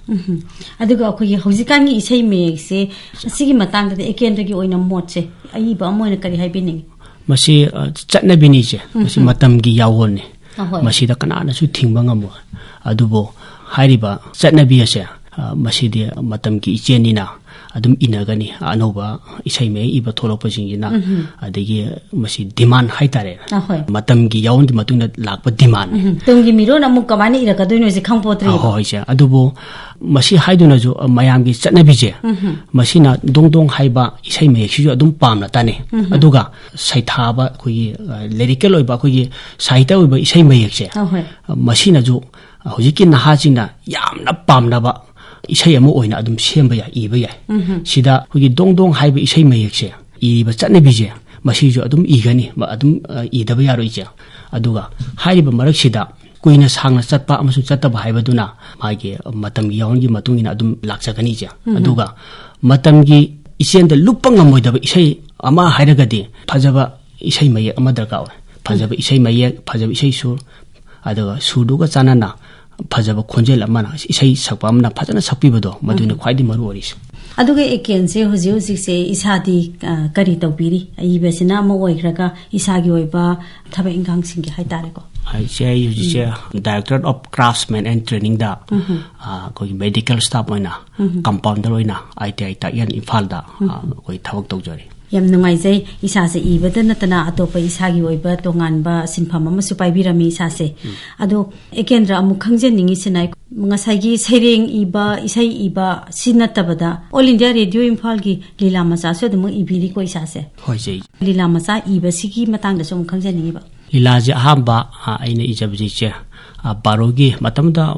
ꯑꯗꯨꯒ ꯑꯩꯈꯣꯏꯒꯤ ꯍꯧꯖꯤꯛꯀꯥꯟꯒꯤ ꯏꯁꯩ ꯃꯌꯦꯛꯁꯦ, ꯑꯁꯤꯒꯤ ꯃꯇꯥꯡꯗꯗꯤ ꯑꯦꯀꯦꯟꯗ꯭ꯔꯒꯤ ꯑꯣꯏꯅ ꯃꯣꯠꯁꯦ, ꯑꯏꯕ ꯑꯃ ꯑꯣꯏꯅ ꯀꯔꯤ ꯍꯥꯏꯕꯤꯅꯤꯡꯉꯤ? ꯃꯁꯤ, ꯑ, ꯆꯠꯅꯕꯤꯅꯤ ꯏꯆꯦ꯫ ꯃꯁꯤ ꯃꯇꯝꯒꯤ ꯌꯥꯋꯣꯜꯅꯤ꯫ ꯑꯍꯣꯏ꯫ ꯃꯁꯤꯗ ꯀꯅꯥꯅꯁꯨ ꯊꯤꯡꯕ ꯉꯝꯃꯣꯏ꯫ ꯑꯗꯨꯕꯨ ꯍꯥꯏꯔꯤꯕ ꯆꯠꯅꯕꯤ ꯑꯁꯦ, ꯑ, ꯃꯁꯤꯗꯤ ꯃꯇꯝꯒꯤ ꯏꯆꯦꯜꯅꯤꯅ ꯑꯗꯨꯝ ꯏꯟꯅꯒꯅꯤ꯫ ꯑꯅꯧꯕ ꯏꯁꯩ ꯃꯌꯦꯛ ꯏꯕ ꯊꯣꯛꯂꯛꯄꯁꯤꯡꯁꯤꯅ, ꯑꯗꯒꯤ ꯃꯁꯤ ꯗꯤꯃꯥꯟ ꯍꯥꯏꯇꯥꯔꯦ꯫ ꯑꯍꯣꯏ꯫ ꯃꯇꯝꯒꯤ ꯌꯥꯋꯣꯜꯒꯤ ꯃꯇꯨꯡ ꯏꯟꯅ ꯂꯥꯛꯄ ꯗꯤꯃꯥꯟ꯫ ꯎꯝ, ꯇꯨꯡꯒꯤ ꯃꯤꯔꯣꯜ ꯑꯃꯨꯛ ꯀꯃꯥꯏꯅ ꯏꯔꯛꯀꯗꯣꯏꯅꯣꯁꯦ ꯈꯪꯄꯣꯠꯇ꯭ꯔꯤꯕ꯫ ꯍꯣꯏ, ꯏꯆꯦ꯫ ꯑꯗꯨꯕꯨ ꯃꯁꯤ ꯍꯥꯏꯗꯨꯅꯁꯨ, ꯑ, ꯃꯌꯥꯝꯒꯤ ꯆꯠꯅꯕꯤꯁꯦ, ꯃꯁꯤꯅ ꯗꯣꯡ ꯗꯣꯡ ꯍꯥꯏꯕ ꯏꯁꯩ ꯃꯌꯦꯛꯁꯤꯁꯨ ꯑꯗꯨꯝ ꯄꯥꯝꯅ ꯇꯥꯅꯩ꯫ ꯑꯗꯨꯒ ꯁꯩꯊꯥꯕ ꯑꯩꯈꯣꯏꯒꯤ, ꯑ, ꯂꯤꯔꯤꯀꯦꯜ ꯑꯣꯏꯕ ꯑꯩꯈꯣꯏꯒꯤ ꯁꯥꯍꯤꯇ꯭ꯌ ꯑꯣꯏꯕ ꯏꯁꯩ ꯃꯌꯦꯛꯁꯦ, ꯑꯍꯣꯏ꯫ ꯃꯁꯤꯅꯁꯨ ꯍꯧꯖꯤꯛꯀꯤ ꯅꯍꯥꯁꯤꯡꯅ ꯌꯥꯝꯅ ꯄꯥꯝꯅꯕ ꯏꯁꯩ ꯑꯃ ꯑꯣꯏꯅ ꯑꯗꯨꯝ ꯁꯦꯝꯕ ꯌꯥꯏ, ꯏꯕ ꯌꯥꯏ꯫ ꯁꯤꯗ ꯑꯩꯈꯣꯏꯒꯤ ꯗꯣꯡ ꯗꯣꯡ ꯍꯥꯏꯕ ꯏꯁꯩ ꯃꯌꯦꯛꯁꯦ, ꯏꯕ ꯆꯠꯅꯕꯤꯁꯦ, ꯃꯁꯤꯁꯨ ꯑꯗꯨꯝ ꯏꯒꯅꯤ, ꯃ-, ꯑꯗꯨꯝ, ꯑ, ꯏꯗꯕ ꯌꯥꯔꯣꯏ ꯏꯆꯦ꯫ ꯑꯗꯨꯒ ꯍꯥꯏꯔꯤꯕ ꯃꯔꯛꯁꯤꯗ ꯀꯨꯏꯅ ꯁꯥꯡꯅ ꯆꯠꯄ ꯑꯃꯁꯨꯡ ꯆꯠꯇꯕ ꯍꯥꯏꯕꯗꯨꯅ ꯃꯥꯒꯤ ꯃꯇꯝꯒꯤ ꯌꯥꯋꯣꯜꯒꯤ ꯃꯇꯨꯡ ꯏꯟꯅ ꯑꯗꯨꯝ ꯂꯥꯛꯆꯒꯅꯤ ꯏꯆꯦ꯫ ꯑꯗꯨꯒ ꯃꯇꯝꯒꯤ ꯏꯆꯦꯜꯗ ꯂꯨꯞꯄ ꯉꯝꯃꯣꯏꯗꯕ ꯏꯁꯩ ꯑꯃ ꯍꯥꯏꯔꯒꯗꯤ ꯐꯖꯕ ꯏꯁꯩ ꯃꯌꯦꯛ ꯑꯃ ꯗꯔꯀꯥꯔ ꯑꯣꯏ꯫ ꯐꯖꯕ ꯏꯁꯩ ꯃꯌꯦꯛ, ꯐꯖꯕ ꯏꯁꯩ ꯁꯨꯔ, ꯑꯗꯨꯒ ꯁꯨꯔꯗꯨꯒ ꯆꯥꯟꯅꯅ ꯐꯖꯕ ꯈꯣꯟꯖꯦꯜ ꯑꯃꯅ, ꯏꯁꯩ ꯁꯛꯄ ꯑꯃꯅ ꯐꯖꯅ ꯁꯛꯄꯤꯕꯗꯣ, ꯃꯗꯨꯅ ꯈ꯭ꯋꯥꯏꯗꯒꯤ ꯃꯔꯨ ꯑꯣꯏꯔꯤꯁꯦ꯫ ꯑꯗꯨꯒ ꯑꯦꯀꯦꯟꯁꯦ ꯍꯧꯖꯤꯛ ꯍꯧꯖꯤꯛꯁꯦ ꯏꯁꯥꯗꯤ, ꯑ, ꯀꯔꯤ ꯇꯧꯕꯤꯔꯤ? ꯑꯏꯕꯁꯤꯅ ꯑꯃ ꯑꯣꯏꯈ꯭ꯔꯒ ꯏꯁꯥꯒꯤ ꯑꯣꯏꯕ ꯊꯕꯛ ꯏꯟꯈꯥꯡꯁꯤꯡꯒꯤ ꯍꯥꯏꯇꯥꯔꯦꯀꯣ꯫ ꯍꯥꯏꯁꯦ, ꯑꯩ ꯍꯧꯖꯤꯛꯁꯦ Directorate of Craftsmen and Trainingꯗ, ꯑ, ꯑꯩꯈꯣꯏꯒꯤ ꯃꯦꯗꯤꯀꯦꯜ ꯁ꯭ꯇꯥꯐ ꯑꯣꯏꯅ, ꯀꯝꯄꯥꯎꯟꯗꯔ ꯑꯣꯏꯅ ꯑꯥꯏ ꯇꯤ ꯑꯥꯏ ꯇꯥꯛꯌꯦꯜ ꯏꯝꯐꯥꯜꯗ, ꯑ, ꯑꯩꯈꯣꯏ ꯊꯕꯛ ꯇꯧꯖꯔꯤ꯫ ꯌꯥꯝ ꯅꯨꯡꯉꯥꯏꯖꯩ, ꯏꯁꯥꯁꯦ ꯏꯕꯗ ꯅꯠꯇꯅ ꯑꯇꯣꯞꯄ ꯏꯁꯥꯒꯤ ꯑꯣꯏꯕ ꯇꯣꯉꯥꯟꯕ ꯁꯤꯟꯐꯝ ꯑꯃꯁꯨ ꯄꯥꯏꯕꯤꯔꯝꯃꯤ ꯏꯁꯥꯁꯦ꯫ ꯑꯗꯣ ꯑꯦꯀꯦꯟꯗ꯭ꯔ, ꯑꯃꯨꯛ ꯈꯪꯖꯅꯤꯡꯉꯤꯁꯤꯅ, ꯉꯁꯥꯏꯒꯤ ꯁꯩꯔꯦꯡ ꯏꯕ, ꯏꯁꯩ ꯏꯕ ꯁꯤ ꯅꯠꯇꯕꯗ All India Radio ꯏꯝꯐꯥꯜꯒꯤ ꯂꯤꯂꯥ ꯃꯆꯥꯁꯨ ꯑꯗꯨꯃꯛ ꯏꯕꯤꯔꯤꯀꯣ ꯏꯁꯥꯁꯦ? ꯍꯣꯏ, ꯏꯆꯦ꯫ ꯂꯤꯂꯥ ꯃꯆꯥ ꯏꯕꯁꯤꯒꯤ ꯃꯇꯥꯡꯗꯁꯨ ꯑꯃꯨꯛ ꯈꯪꯖꯅꯤꯡꯉꯤꯕ꯫ ꯂꯤꯂꯥꯁꯦ ꯑꯍꯥꯟꯕ, ꯑ, ꯑꯩꯅ ꯏꯖꯕꯁꯦ ꯏꯆꯦ, ꯑ, ꯕꯥꯔꯣꯒꯤ ꯃꯇꯝꯗ,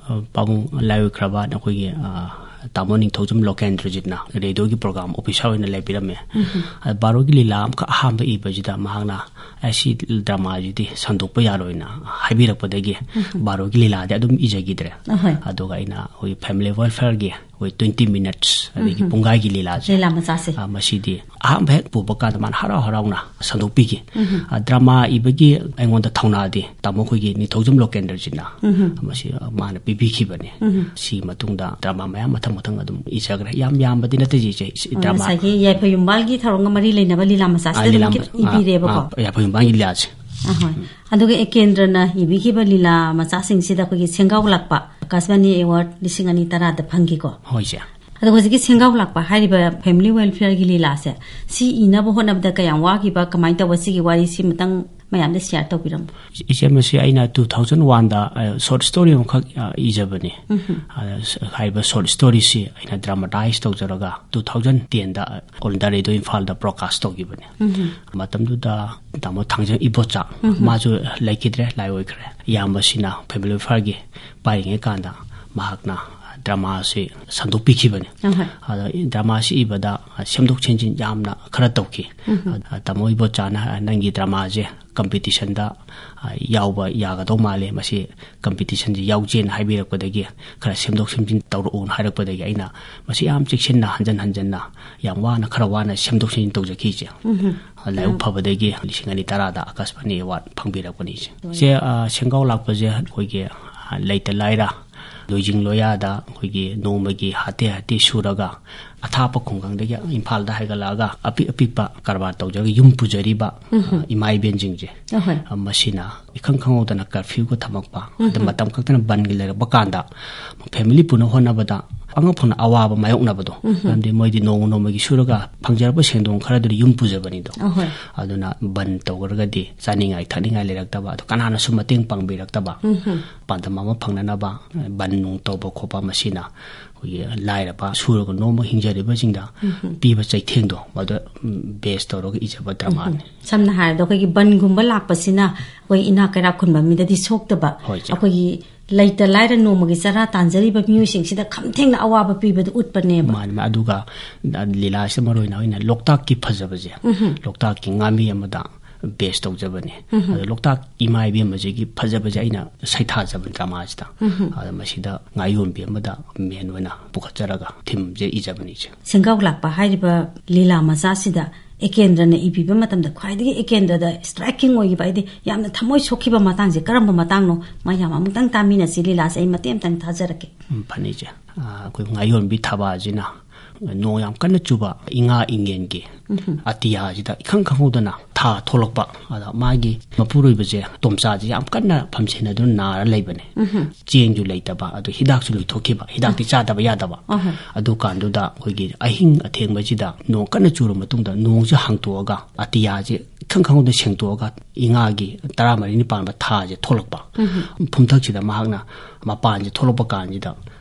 ꯑ, ꯄꯥꯕꯨꯡ ꯂꯥꯏ ꯑꯣꯏꯈ꯭ꯔꯕ ꯑꯩꯈꯣꯏꯒꯤ, ꯑ, ꯇꯥꯃꯣ ꯅꯤꯡꯊꯧꯖꯝ ꯂꯣꯀꯦꯟꯗ꯭ꯔꯖꯤꯠꯅ ꯔꯦꯗꯤꯑꯣꯒꯤ ꯄ꯭ꯔꯣꯒ꯭ꯔꯥꯝ ꯑꯣꯐꯤꯁꯥꯔ ꯑꯣꯏꯅ ꯂꯩꯕꯤꯔꯝꯃꯦ꯫ ꯑꯗ ꯕꯥꯔꯣꯒꯤ ꯂꯤꯂꯥ ꯑꯃꯈꯛ ꯑꯍꯥꯟꯕ ꯏꯕꯁꯤꯗ ꯃꯍꯥꯛꯅ, "ꯑꯦ, ꯁꯤ ꯗ꯭ꯔꯃꯥꯁꯤꯗꯤ ꯁꯟꯗꯣꯛꯄ ꯌꯥꯔꯣꯏꯅ" ꯍꯥꯏꯕꯤꯔꯛꯄꯗꯒꯤ ꯕꯥꯔꯣꯒꯤ ꯂꯤꯂꯥꯗꯤ ꯑꯗꯨꯝ ꯏꯖꯈꯤꯗ꯭ꯔꯦ꯫ ꯑꯍꯣꯏ꯫ ꯑꯗꯨꯒ ꯑꯩꯅ ꯑꯩꯈꯣꯏ ꯐꯦꯃꯤꯂꯤ ꯋꯦꯜꯐꯤꯌꯔꯒꯤ ꯑꯩꯈꯣꯏ ꯇ꯭ꯋꯦꯟꯇꯤ ꯃꯤꯅꯠꯁ ꯑꯗꯒꯤ ꯄꯨꯡꯒꯥꯏꯒꯤ ꯂꯤꯂꯥꯁꯦ, ꯂꯤꯂꯥ ꯃꯆꯥꯁꯦ꯫ ꯑ, ꯃꯁꯤꯗꯤ ꯑꯍꯥꯟꯕ ꯍꯦꯛ ꯄꯨꯕ ꯀꯥꯟꯗ ꯃꯥꯅ ꯍꯔꯥꯎ ꯍꯔꯥꯎꯅ ꯁꯟꯗꯣꯛꯄꯤꯈꯤ꯫ ꯑ, ꯗ꯭ꯔꯃꯥ ꯏꯕꯒꯤ ꯑꯩꯉꯣꯟꯗ ꯊꯧꯅꯥꯗꯤ ꯇꯥꯃꯣ ꯑꯩꯈꯣꯏꯒꯤ ꯅꯤꯡꯊꯧꯖꯝ ꯂꯣꯀꯦꯟꯗ꯭ꯔꯖꯤꯠꯅ ꯃꯁꯤ ꯃꯥꯅ ꯄꯤꯕꯤꯈꯤꯕꯅꯤ꯫ ꯁꯤꯒꯤ ꯃꯇꯨꯡꯗ ꯗ꯭ꯔꯃꯥ ꯃꯌꯥꯝ ꯃꯊꯪ ꯃꯊꯪ ꯑꯗꯨꯝ ꯏꯖꯈ꯭ꯔꯦ꯫ ꯌꯥꯝ ꯌꯥꯝꯕꯗꯤ ꯅꯠꯇꯦ ꯏꯆꯦ, ꯏꯆꯦ, ꯑꯣ, ꯗ꯭ꯔꯃꯥ꯫ ꯉꯁꯥꯏꯒꯤ ꯌꯥꯏꯐ ꯌꯨꯝꯕꯥꯜꯒꯤ ꯊꯧꯔꯝꯒ ꯃꯔꯤ ꯂꯩꯅꯕ ꯂꯤꯂꯥ ꯃꯆꯥꯁꯤꯗ ꯑꯥ, ꯂꯤꯂꯥ ꯑꯗꯨꯝ ꯃ-, ꯑꯥ, ꯏꯕꯤꯔꯦꯕꯀꯣ꯫ ꯑꯥ, ꯌꯥꯏꯐ ꯌꯨꯝꯕꯥꯜꯒꯤ ꯂꯤꯂꯥꯁꯦ꯫ ꯑꯍꯣꯏ꯫ ꯑꯗꯨꯒ ꯑꯦꯀꯦꯟꯗ꯭ꯔꯅ ꯏꯕꯤꯈꯤꯕ ꯂꯤꯂꯥ ꯃꯆꯥꯁꯤꯡꯁꯤꯗ ꯑꯩꯈꯣꯏꯒꯤ ꯁꯦꯡꯒꯥꯎ ꯂꯥꯛꯄ ꯑꯀꯥꯁꯕꯥꯅꯤ ꯑꯦꯋꯥꯔꯗ ꯂꯤꯁꯤꯡ ꯑꯅꯤ ꯇꯔꯥꯗ ꯐꯪꯈꯤꯀꯣ꯫ ꯍꯣꯏ, ꯏꯆꯦ꯫ ꯑꯗꯣ ꯍꯧꯖꯤꯛꯀꯤ ꯁꯦꯡꯒꯥꯎ ꯂꯥꯛꯄ ꯍꯥꯏꯔꯤꯕ ꯐꯦꯃꯤꯂꯤ ꯋꯦꯜꯐꯤꯌꯔꯒꯤ ꯂꯤꯂꯥꯁꯦ, ꯁꯤ ꯏꯅꯕ ꯍꯣꯠꯅꯕꯗ ꯀꯌꯥꯝ ꯋꯥꯈꯤꯕ, ꯀꯃꯥꯏꯅ ꯇꯧꯕ, ꯁꯤꯒꯤ ꯋꯥꯔꯤꯁꯤ ꯑꯃꯇꯪ ꯃꯌꯥꯝꯗ ꯁꯤꯌꯥꯔ ꯇꯧꯕꯤꯔꯝꯃꯨ꯫ ꯏꯆꯦ, ꯃꯁꯤ ꯑꯩꯅ ꯇꯨ ꯊꯥꯎꯖꯟ ꯋꯥꯟꯗ, ꯑ, ꯁꯣꯔꯠ ꯁ꯭ꯇꯣꯔꯤ ꯑꯃꯈꯛ, ꯑ, ꯏꯖꯕꯅꯤ꯫ ꯑꯗ ꯁ-, ꯍꯥꯏꯔꯤꯕ ꯁꯣꯔꯠ ꯁ꯭ꯇꯣꯔꯤꯁꯤ ꯑꯩꯅ ꯗ꯭ꯔꯃꯥꯇꯥꯏꯖ ꯇꯧꯖꯔꯒ ꯇꯨ ꯊꯥꯎꯖꯟ ꯇꯦꯟꯗ All India Radio ꯏꯝꯐꯥꯜꯗ ꯕ꯭ꯔꯣꯗꯀꯥꯁ ꯇꯧꯈꯤꯕꯅꯤ꯫ ꯃꯇꯝꯗꯨꯗ ꯇꯥꯃꯣ ꯊꯥꯡꯖꯝ ꯏꯕꯣꯆꯥ, ꯃꯥꯁꯨ ꯂꯩꯈꯤꯗ꯭ꯔꯦ, ꯂꯥꯏ ꯑꯣꯏꯈ꯭ꯔꯦ꯫ ꯏꯌꯥꯝꯕꯁꯤꯅ ꯐꯦꯃꯤꯂꯤ ꯋꯦꯜꯐꯤꯌꯔꯒꯤ ꯄꯥꯏꯔꯤꯉꯩ ꯀꯥꯟꯗ ꯃꯍꯥꯛꯅ ꯗ꯭ꯔꯃꯥꯁꯤ ꯁꯟꯗꯣꯛꯄꯤꯈꯤꯕꯅꯤ꯫ ꯑꯍꯣꯏ꯫ ꯑꯗ ꯗ꯭ꯔꯃꯥꯁꯤ ꯏꯕꯗ ꯁꯦꯝꯗꯣꯛ ꯁꯦꯝꯖꯤꯟ ꯌꯥꯝꯅ ꯈꯔ ꯇꯧꯈꯤ꯫ ꯑ, ꯇꯥꯃꯣ ꯏꯕꯣꯆꯥꯅ, "ꯅꯪꯒꯤ ꯗ꯭ꯔꯃꯥꯁꯦ ꯀꯝꯄꯤꯇꯤꯁꯟꯗ, ꯑ, ꯌꯥꯎꯕ ꯌꯥꯒꯗꯧ ꯃꯥꯜꯂꯦ, ꯃꯁꯤ ꯀꯝꯄꯤꯇꯤꯁꯟꯁꯤ ꯌꯥꯎꯖꯦꯅ" ꯍꯥꯏꯕꯤꯔꯛꯄꯗꯒꯤ, ꯈꯔ ꯁꯦꯝꯗꯣꯛ ꯁꯦꯝꯖꯤꯟ ꯇꯧꯔꯛꯎꯅ ꯍꯥꯏꯔꯛꯄꯗꯒꯤ, ꯑꯩꯅ ꯃꯁꯤ ꯌꯥꯝ ꯆꯦꯛꯁꯤꯟꯅ, ꯍꯟꯖꯟ ꯍꯟꯖꯟꯅ, ꯌꯥꯝ ꯋꯥꯅ, ꯈꯔ ꯋꯥꯅ ꯁꯦꯝꯗꯣꯛ ꯁꯦꯝꯖꯤꯟ ꯇꯧꯖꯈꯤ, ꯏꯆꯦ꯫ ꯂꯥꯏꯕꯛ ꯐꯕꯗꯒꯤ ꯂꯤꯁꯤꯡ ꯑꯅꯤ ꯇꯔꯥꯗ ꯑꯀꯥꯁꯕꯥꯅꯤ ꯑꯦꯋꯥꯔꯗ ꯐꯪꯕꯤꯔꯛꯄꯅꯤ, ꯏꯆꯦ꯫ ꯏꯆꯦ, ꯑ, ꯁꯦꯡꯒꯥꯎ ꯂꯥꯛꯄꯁꯦ ꯑꯩꯈꯣꯏꯒꯤ, ꯑ, ꯂꯩꯇ ꯂꯥꯏꯔ, ꯂꯣꯏꯖꯤꯡ ꯂꯣꯌꯥꯗ ꯑꯩꯈꯣꯏꯒꯤ ꯅꯣꯡꯃꯒꯤ ꯍꯥꯇꯦ ꯍꯥꯇꯦ ꯁꯨꯔꯒ, ꯑꯊꯥꯞꯄ ꯈꯨꯡꯒꯪꯗꯒꯤ ꯏꯝꯐꯥꯜꯗ ꯍꯥꯏꯒꯠꯂꯛꯑꯒ ꯑꯄꯤꯛ ꯑꯄꯤꯛꯄ ꯀꯔꯕꯥꯔ ꯇꯧꯖꯔꯒ ꯌꯨꯝ ꯄꯨꯖꯔꯤꯕ, ꯑ, ꯏꯃꯥ ꯏꯕꯦꯟꯁꯤꯡꯁꯦ, ꯑꯍꯣꯏ꯫ ꯑ, ꯃꯁꯤꯅ ꯏꯈꯪ ꯈꯪꯍꯧꯗꯅ ꯀꯔꯐ꯭ꯌꯨꯒ ꯊꯝꯃꯛꯄ, ꯑꯗ ꯃꯇꯝ ꯈꯛꯇꯅ ꯕꯟꯒ ꯂꯩꯔꯛꯄ ꯀꯥꯟꯗ ꯐꯦꯃꯤꯂꯤ ꯄꯨꯅ ꯍꯣꯠꯅꯕꯗ ꯑꯉꯛ ꯐꯅ ꯑꯋꯥꯕ ꯃꯥꯌꯣꯛꯅꯕꯗꯣ꯫ ꯃꯔꯝꯗꯤ ꯃꯣꯏꯗꯤ ꯅꯣꯡꯃ ꯅꯣꯡꯃꯒꯤ ꯁꯨꯔꯒ ꯐꯪꯖꯔꯛꯄ ꯁꯦꯟꯗꯣꯡ ꯈꯔꯗꯨꯅ ꯌꯨꯝ ꯄꯨꯖꯕꯅꯤꯗꯣ꯫ ꯑꯍꯣꯏ꯫ ꯑꯗꯨꯅ ꯕꯟ ꯇꯧꯈ꯭ꯔꯒꯗꯤ ꯆꯥꯅꯤꯡꯉꯥꯏ ꯊꯛꯅꯤꯡꯉꯥꯏ ꯂꯩꯔꯛꯇꯕ, ꯑꯗꯨ ꯀꯅꯥꯅꯁꯨ ꯃꯇꯦꯡ ꯄꯥꯡꯕꯤꯔꯛꯇꯕ, ꯄꯥꯟꯗꯝ ꯑꯃ ꯐꯪꯅꯅꯕ ꯕꯟ ꯅꯨꯡ ꯇꯧꯕ ꯈꯣꯠꯄ, ꯃꯁꯤꯅ ꯑꯩꯈꯣꯏꯒꯤ ꯂꯥꯏꯔꯕ ꯁꯨꯔꯒ ꯅꯣꯝꯕ ꯍꯤꯡꯖꯔꯤꯕꯁꯤꯡꯗ ꯄꯤꯕ ꯆꯩꯊꯦꯡꯗꯣ, ꯃꯗꯨ, ꯎꯝ, ꯕꯦꯁ ꯇꯧꯔꯒ ꯏꯖꯕ ꯗ꯭ꯔꯃꯥꯅꯤ꯫ ꯁꯝꯅ ꯍꯥꯏꯔꯕꯗ ꯑꯩꯈꯣꯏꯒꯤ ꯕꯟꯒꯨꯝꯕ ꯂꯥꯛꯄꯁꯤꯅ ꯑꯩꯈꯣꯏ ꯏꯅꯥꯛ ꯀꯩꯔꯥꯛ ꯈꯨꯟꯕ ꯃꯤꯗꯗꯤ ꯁꯣꯛꯇꯕ, ꯍꯣꯏ, ꯏꯆꯦ꯫ ꯑꯩꯈꯣꯏꯒꯤ ꯂꯩꯇ ꯂꯥꯏꯔ ꯅꯣꯡꯃꯒꯤ ꯆꯔꯥ ꯇꯥꯟꯖꯔꯤꯕ ꯃꯤꯑꯣꯏꯁꯤꯡꯁꯤꯗ ꯈꯝꯊꯦꯡꯅ ꯑꯋꯥꯕ ꯄꯤꯕꯗꯨ ꯎꯠꯄꯅꯦꯕ꯫ ꯃꯥꯅꯤ, ꯃꯥꯅꯤ꯫ ꯑꯗꯨꯒ ꯂꯤꯂꯥꯁꯤꯗ ꯃꯔꯨ ꯑꯣꯏꯅ ꯑꯩꯅ ꯂꯣꯛꯇꯥꯛꯀꯤ ꯐꯖꯕꯁꯦ, ꯎꯝꯍꯨꯝ꯫ ꯂꯣꯛꯇꯥꯛꯀꯤ ꯉꯥꯃꯤ ꯑꯃꯗ base ꯇꯧꯖꯕꯅꯦ꯫ ꯎꯝꯍꯨꯝ꯫ ꯑꯗꯣ ꯂꯣꯛꯇꯥꯛ ꯏꯃꯥ ꯏꯕꯦꯝꯃꯁꯤꯒꯤ ꯐꯖꯕꯁꯦ ꯑꯩꯅ ꯁꯩꯊꯥꯖꯕꯅꯤ dramaꯁꯤꯗ꯫ ꯎꯝꯍꯨꯝ꯫ ꯑꯗ ꯃꯁꯤꯗ ꯉꯥꯌꯣꯟꯕꯤ ꯑꯃꯗ main ꯑꯣꯏꯅ ꯄꯨꯈꯠꯆꯔꯒ themeꯁꯦ ꯏꯖꯕꯅꯤ, ꯏꯆꯦ꯫ ꯁꯦꯡꯒꯥꯎ ꯂꯥꯛꯄ ꯍꯥꯏꯔꯤꯕ ꯂꯤꯂꯥ ꯃꯆꯥꯁꯤꯗ ꯑꯦꯀꯦꯟꯗ꯭ꯔꯅ ꯏꯕꯤꯕ ꯃꯇꯝꯗ ꯈ꯭ꯋꯥꯏꯗꯒꯤ ꯑꯦꯀꯦꯟꯗ꯭ꯔꯗ striking ꯑꯣꯏꯈꯤꯕ, ꯍꯥꯏꯗꯤ ꯌꯥꯝꯅ ꯊꯃꯣꯏ ꯁꯣꯛꯈꯤꯕ ꯃꯇꯥꯡꯁꯦ ꯀꯔꯝꯕ ꯃꯇꯥꯡꯅꯣ? ꯃꯌꯥꯝ ꯑꯃꯨꯛꯇꯪ ꯇꯥꯃꯤꯟꯅꯁꯤ, ꯂꯤꯂꯥꯁꯦ ꯑꯩ ꯃꯇꯦꯛ ꯑꯃꯇꯪ ꯊꯥꯖꯔꯛꯀꯦ꯫ ꯎꯝ, ꯐꯅꯤ, ꯏꯆꯦ꯫ ꯑ, ꯑꯩꯈꯣꯏ ꯉꯥꯌꯣꯟꯕꯤ ꯊꯕꯥꯁꯤꯅ ꯅꯣꯡ ꯌꯥꯝ ꯀꯟꯅ ꯆꯨꯕ ꯏꯉꯥ ꯏꯉꯦꯟꯒꯤ ꯎꯝꯍꯨꯝ꯫ ꯑꯇꯤꯌꯥꯁꯤꯗ ꯏꯈꯪ ꯈꯪꯍꯧꯗꯅ ꯊꯥ ꯊꯣꯛꯂꯛꯄ꯫ ꯑꯗ ꯃꯥꯒꯤ ꯃꯄꯨꯔꯣꯏꯕꯁꯦ, ꯇꯣꯝꯆꯥꯁꯦ, ꯌꯥꯝ ꯀꯟꯅ ꯐꯝꯁꯦꯟꯅꯗꯨꯅ ꯅꯥꯔ ꯂꯩꯕꯅꯦ꯫ ꯎꯝꯍꯨꯝ꯫ ꯆꯦꯡꯁꯨ ꯂꯩꯇꯕ, ꯑꯗꯨ ꯍꯤꯗꯥꯛꯁꯨ ꯂꯣꯏꯊꯣꯛꯈꯤꯕ, ꯍꯤꯗꯥꯛꯇꯤ ꯆꯥꯗꯕ ꯌꯥꯗꯕ꯫ ꯑꯍꯣꯏ꯫ ꯑꯗꯨ ꯀꯥꯟꯗꯨꯗ ꯑꯩꯈꯣꯏꯒꯤ ꯑꯍꯤꯡ ꯑꯊꯦꯡꯕꯁꯤꯗ ꯅꯣꯡ ꯀꯟꯅ ꯆꯨꯔ ꯃꯇꯨꯡꯗ ꯅꯣꯡꯁꯦ ꯍꯥꯡꯇꯣꯛꯑꯒ, ꯑꯇꯤꯌꯥꯁꯦ ꯏꯈꯪ ꯈꯪꯍꯧꯗꯅ ꯁꯦꯡꯇꯣꯛꯑꯒ, ꯏꯉꯥꯒꯤ ꯇꯔꯥꯃꯔꯤꯅꯤ ꯄꯥꯟꯕ ꯊꯥꯁꯦ ꯊꯣꯛꯂꯛꯄ꯫ ꯎꯝꯍꯨꯝ꯫ ꯐꯨꯝꯊꯛꯁꯤꯗ ꯃꯍꯥꯛꯅ ꯃꯄꯥꯟꯁꯦ ꯊꯣꯛꯂꯛꯄ ꯀꯥꯟꯁꯤꯗ,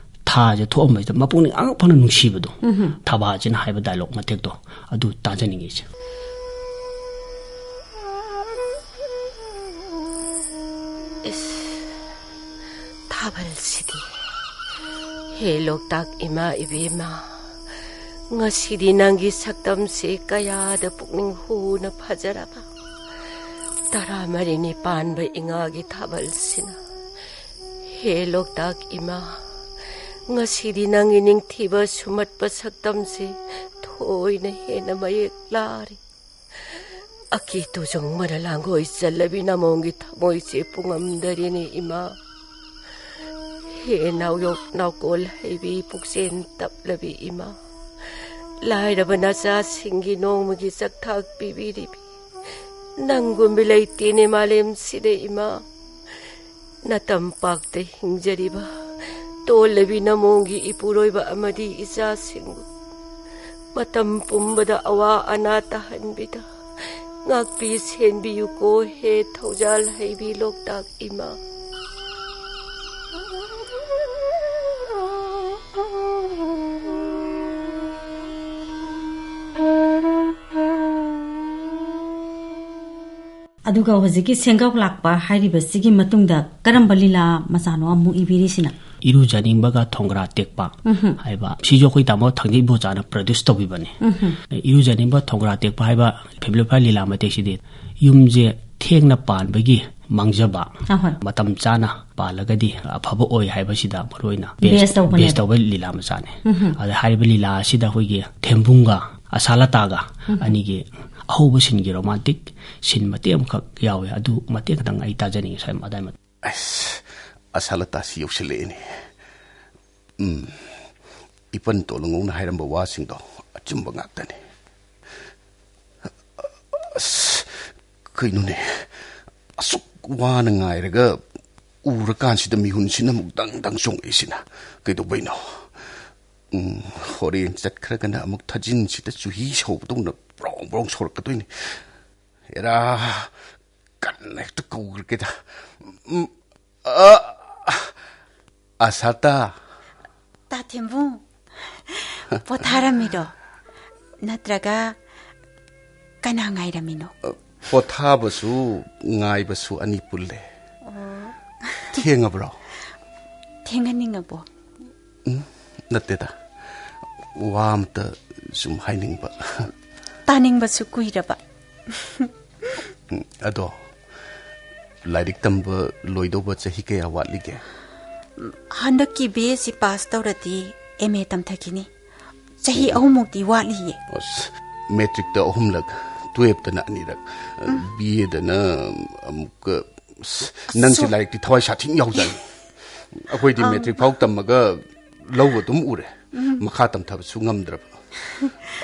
ꯊꯥꯁꯦ ꯊꯣꯛꯑꯝꯕꯁꯤꯗ ꯃꯄꯨꯛꯅꯤꯡ ꯑꯉꯛ ꯐꯅ ꯅꯨꯡꯁꯤꯕꯗꯣ, ꯎꯝꯍꯨꯝ꯫ ꯊꯕꯥꯁꯤꯅ ꯍꯥꯏꯕ dialogue ꯃꯇꯦꯛꯇꯣ, ꯑꯗꯨ ꯇꯥꯖꯅꯤꯡꯉꯤ, ꯏꯆꯦ꯫ ꯏꯁ, ꯊꯥꯕꯜꯁꯤꯗꯤ꯫ ꯍꯦ ꯂꯣꯛꯇꯥꯛ ꯏꯃꯥ ꯏꯕꯦꯝꯃ, ꯉꯁꯤꯗꯤ ꯅꯪꯒꯤ ꯁꯛꯇꯝꯁꯤ ꯀꯌꯥꯗ ꯄꯨꯛꯅꯤꯡ ꯍꯨꯅ ꯐꯖꯔꯕ꯫ ꯇꯔꯥꯃꯔꯤꯅꯤ ꯄꯥꯟꯕ ꯏꯉꯥꯒꯤ ꯊꯥꯕꯜꯁꯤꯅ꯫ ꯍꯦ ꯂꯣꯛꯇꯥꯛ ꯏꯃꯥ, ꯉꯁꯤꯗꯤ ꯅꯪꯒꯤ ꯅꯤꯡꯊꯤꯕ ꯁꯨꯝꯍꯠꯄ ꯁꯛꯇꯝꯁꯤ ꯊꯣꯏꯅ ꯍꯦꯟꯅ ꯃꯌꯦꯛ ꯂꯥꯔꯤ꯫ ꯑꯀꯤ ꯇꯨꯖꯨꯡ ꯃꯔ ꯂꯥꯡꯒꯣꯏ ꯆꯜꯂꯕꯤ ꯅꯃꯣꯡꯒꯤ ꯊꯃꯣꯏꯁꯦ ꯄꯨꯡꯉꯝꯗꯔꯦꯅꯦ ꯏꯃꯥ꯫ ꯍꯦ ꯅꯥꯎꯌꯣꯛ ꯅꯥꯎꯀꯣꯜ ꯍꯩꯕꯤ ꯄꯨꯛꯆꯦꯟ ꯇꯞꯂꯕꯤ ꯏꯃꯥ꯫ ꯂꯥꯏꯔꯕ ꯅꯆꯥꯁꯤꯡꯒꯤ ꯅꯣꯡꯃꯒꯤ ꯆꯥꯛꯊꯥꯛ ꯄꯤꯕꯤꯔꯤꯕꯤ ꯅꯪꯒꯨꯝꯕꯤ ꯂꯩꯇꯦꯅꯦ ꯃꯥꯂꯦꯝꯁꯤꯗ ꯏꯃꯥ꯫ ꯅꯇꯝꯄꯥꯛꯇ ꯍꯤꯡꯖꯔꯤꯕ ꯇꯣꯜꯂꯕꯤ ꯅꯃꯣꯡꯒꯤ ꯏꯄꯨꯔꯣꯏꯕ ꯑꯃꯗꯤ ꯏꯆꯥꯁꯤꯡꯕꯨ ꯃꯇꯝ ꯄꯨꯝꯕꯗ ꯑꯋꯥ ꯑꯅꯥ ꯇꯥꯍꯟꯕꯤꯗ ꯉꯥꯛꯄꯤ ꯁꯦꯟꯕꯤꯌꯨꯀꯣ ꯍꯦ ꯊꯧꯖꯥꯜ ꯍꯩꯕꯤ ꯂꯣꯛꯇꯥꯛ ꯏꯃꯥ꯫ ꯑꯗꯨꯒ ꯍꯧꯖꯤꯛꯀꯤ ꯁꯦꯡꯒꯥꯎ ꯂꯥꯛꯄ ꯍꯥꯏꯔꯤꯕꯁꯤꯒꯤ ꯃꯇꯨꯡꯗ ꯀꯔꯝꯕ ꯂꯤꯂꯥ ꯃꯆꯥꯅꯣ ꯑꯃꯨꯛ ꯏꯕꯤꯔꯤꯁꯤꯅ? ꯏꯔꯨꯖꯅꯤꯡꯕꯒ ꯊꯣꯡꯒ꯭ꯔꯥ ꯇꯦꯛꯄ ꯎꯝꯍꯨꯝ꯫ ꯍꯥꯏꯕ, ꯁꯤꯁꯨ ꯑꯩꯈꯣꯏ ꯇꯥꯃꯣ ꯊꯥꯡꯖꯩ ꯏꯕꯣꯆꯥꯅ produce ꯇꯧꯕꯤꯕꯅꯤ꯫ ꯎꯝꯍꯨꯝ꯫ ꯏꯔꯨꯖꯅꯤꯡꯕ ꯊꯣꯡꯒ꯭ꯔꯥ ꯇꯦꯛꯄ ꯍꯥꯏꯕ ꯐꯤꯂꯝ ꯐꯦꯐꯥꯏ ꯂꯤꯂꯥ ꯃꯇꯦꯛꯁꯤꯗꯤ ꯌꯨꯝꯁꯦ ꯊꯦꯡꯅ ꯄꯥꯟꯕꯒꯤ ꯃꯥꯡꯖꯕ, ꯑꯍꯣꯏ꯫ ꯃꯇꯝ ꯆꯥꯅ ꯄꯥꯜꯂꯒꯗꯤ ꯑꯐꯕ ꯑꯣꯏ ꯍꯥꯏꯕꯁꯤꯗ ꯃꯔꯨꯑꯣꯏꯅ base base ꯇꯧꯕꯅꯦꯕ꯫ Base ꯇꯧꯕ ꯂꯤꯂꯥ ꯃꯆꯥꯅꯤ꯫ ꯎꯝꯍꯨꯝ꯫ ꯑꯗ ꯍꯥꯏꯔꯤꯕ ꯂꯤꯂꯥ ꯑꯁꯤꯗ ꯑꯩꯈꯣꯏꯒꯤ ꯊꯦꯝꯕꯨꯡꯒ ꯑꯁꯥꯂꯇꯥꯒ ꯎꯝꯍꯨꯝ꯫ ꯑꯅꯤꯒꯤ ꯑꯍꯧꯕ ꯁꯤꯟꯒꯤ romantic ꯁꯤꯟ ꯃꯇꯦꯛ ꯑꯃꯈꯛ ꯌꯥꯎꯋꯦ꯫ ꯑꯗꯨ ꯃꯇꯦꯛ ꯈꯛꯇꯪ ꯑꯩ ꯇꯥꯖꯅꯤꯡꯉꯤ ꯁ꯭ꯋꯥꯏ ꯑꯗꯥꯏ ꯃꯇꯝ꯫ ꯑꯁ, ꯑꯁꯥꯂꯇꯥꯁꯤ ꯌꯧꯁꯤꯜꯂꯛꯑꯦꯅꯦ꯫ ꯎꯝ, ꯏꯄꯟ ꯇꯣꯂꯉꯧꯅ ꯍꯥꯏꯔꯝꯕ ꯋꯥꯁꯤꯡꯗꯣ ꯑꯆꯨꯝꯕ ꯉꯥꯛꯇꯅꯤ꯫ ꯑꯁ, ꯀꯩꯅꯣꯅꯦ? ꯑꯁꯨꯛ ꯋꯥꯅ ꯉꯥꯏꯔꯒ ꯎꯔꯀꯥꯟꯁꯤꯗ ꯃꯤꯍꯨꯟꯁꯤꯅ ꯑꯃꯨꯛ ꯗꯪ ꯗꯪ ꯆꯣꯡꯉꯛꯏꯁꯤꯅ ꯀꯩꯗꯧꯕꯩꯅꯣ? ꯎꯝ, ꯍꯣꯔꯦꯟ ꯆꯠꯈ꯭ꯔꯒꯅ ꯑꯃꯨꯛ ꯊꯥꯖꯤꯟꯁꯤꯗ ꯆꯨꯍꯤ ꯁꯧꯕꯗꯧꯅ ꯕ꯭ꯔꯣꯡ ꯕ꯭ꯔꯣꯡ ꯁꯧꯔꯛꯀꯗꯣꯏꯅꯤ꯫ ꯑꯦꯔꯥ, ꯀꯟꯅ ꯍꯦꯛꯇ ꯀꯧꯈ꯭ꯔꯒꯦꯗ꯫ ꯎꯝ, ꯑ, ꯑꯁꯥꯇꯥ꯫ ꯇꯥ ꯊꯦꯝꯕꯨꯡ, ꯄꯣꯊꯥꯔꯝꯃꯤꯔꯣ? ꯅꯠꯇ꯭ꯔꯒ ꯀꯅꯥ ꯉꯥꯏꯔꯝꯃꯤꯅꯣ? ꯄꯣꯊꯥꯕꯁꯨ ꯉꯥꯏꯕꯁꯨ ꯑꯅꯤ ꯄꯨꯜꯂꯦ꯫ ꯑꯣ꯫ ꯊꯦꯡꯉꯕ꯭ꯔꯣ? ꯊꯦꯡꯍꯟꯅꯤꯡꯉꯕꯣ? ꯎꯝ, ꯅꯠꯇꯦꯗ꯫ ꯋꯥ ꯑꯝꯇ ꯁꯨꯝ ꯍꯥꯏꯅꯤꯡꯕ꯫ ꯇꯥꯅꯤꯡꯕꯁꯨ ꯀꯨꯏꯔꯕ꯫ ꯎꯝ, ꯑꯗꯣ, ꯂꯥꯏꯔꯤꯛ ꯇꯝꯕ ꯂꯣꯏꯗꯧꯕ ꯆꯍꯤ ꯀꯌꯥ ꯋꯥꯠꯂꯤꯒꯦ? ꯍꯟꯗꯛꯀꯤ B S C pass ꯇꯧꯔꯗꯤ M A ꯇꯝꯊꯈꯤꯅꯤ꯫ ꯆꯍꯤ ꯎꯝ꯫ ꯑꯍꯨꯝꯃꯨꯛꯇꯤ ꯋꯥꯠꯂꯤꯌꯦ꯫ ꯑꯁ, matric ꯇ ꯑꯍꯨꯝꯂꯛ, twelve ꯇꯅ ꯑꯅꯤꯔꯛ, ꯎꯝ꯫ B A ꯗꯅ ꯑꯃꯨꯛꯀ, ꯑꯁ, ꯅꯪꯁꯦ ꯁꯣ- ꯂꯥꯏꯔꯤꯛꯇꯤ ꯊꯋꯥꯏ ꯁꯥꯊꯤꯅ ꯌꯥꯎꯖꯥꯠꯅꯤ꯫ ꯑꯩꯈꯣꯏꯗꯤ ꯑꯥ꯫ Matric ꯐꯥꯎ ꯇꯝꯃꯒ ꯂꯧꯕ ꯑꯗꯨꯝ ꯎꯔꯦ꯫ ꯎꯝ꯫ ꯃꯈꯥ ꯇꯝꯊꯕꯁꯨ ꯉꯝꯗ꯭ꯔꯕ꯫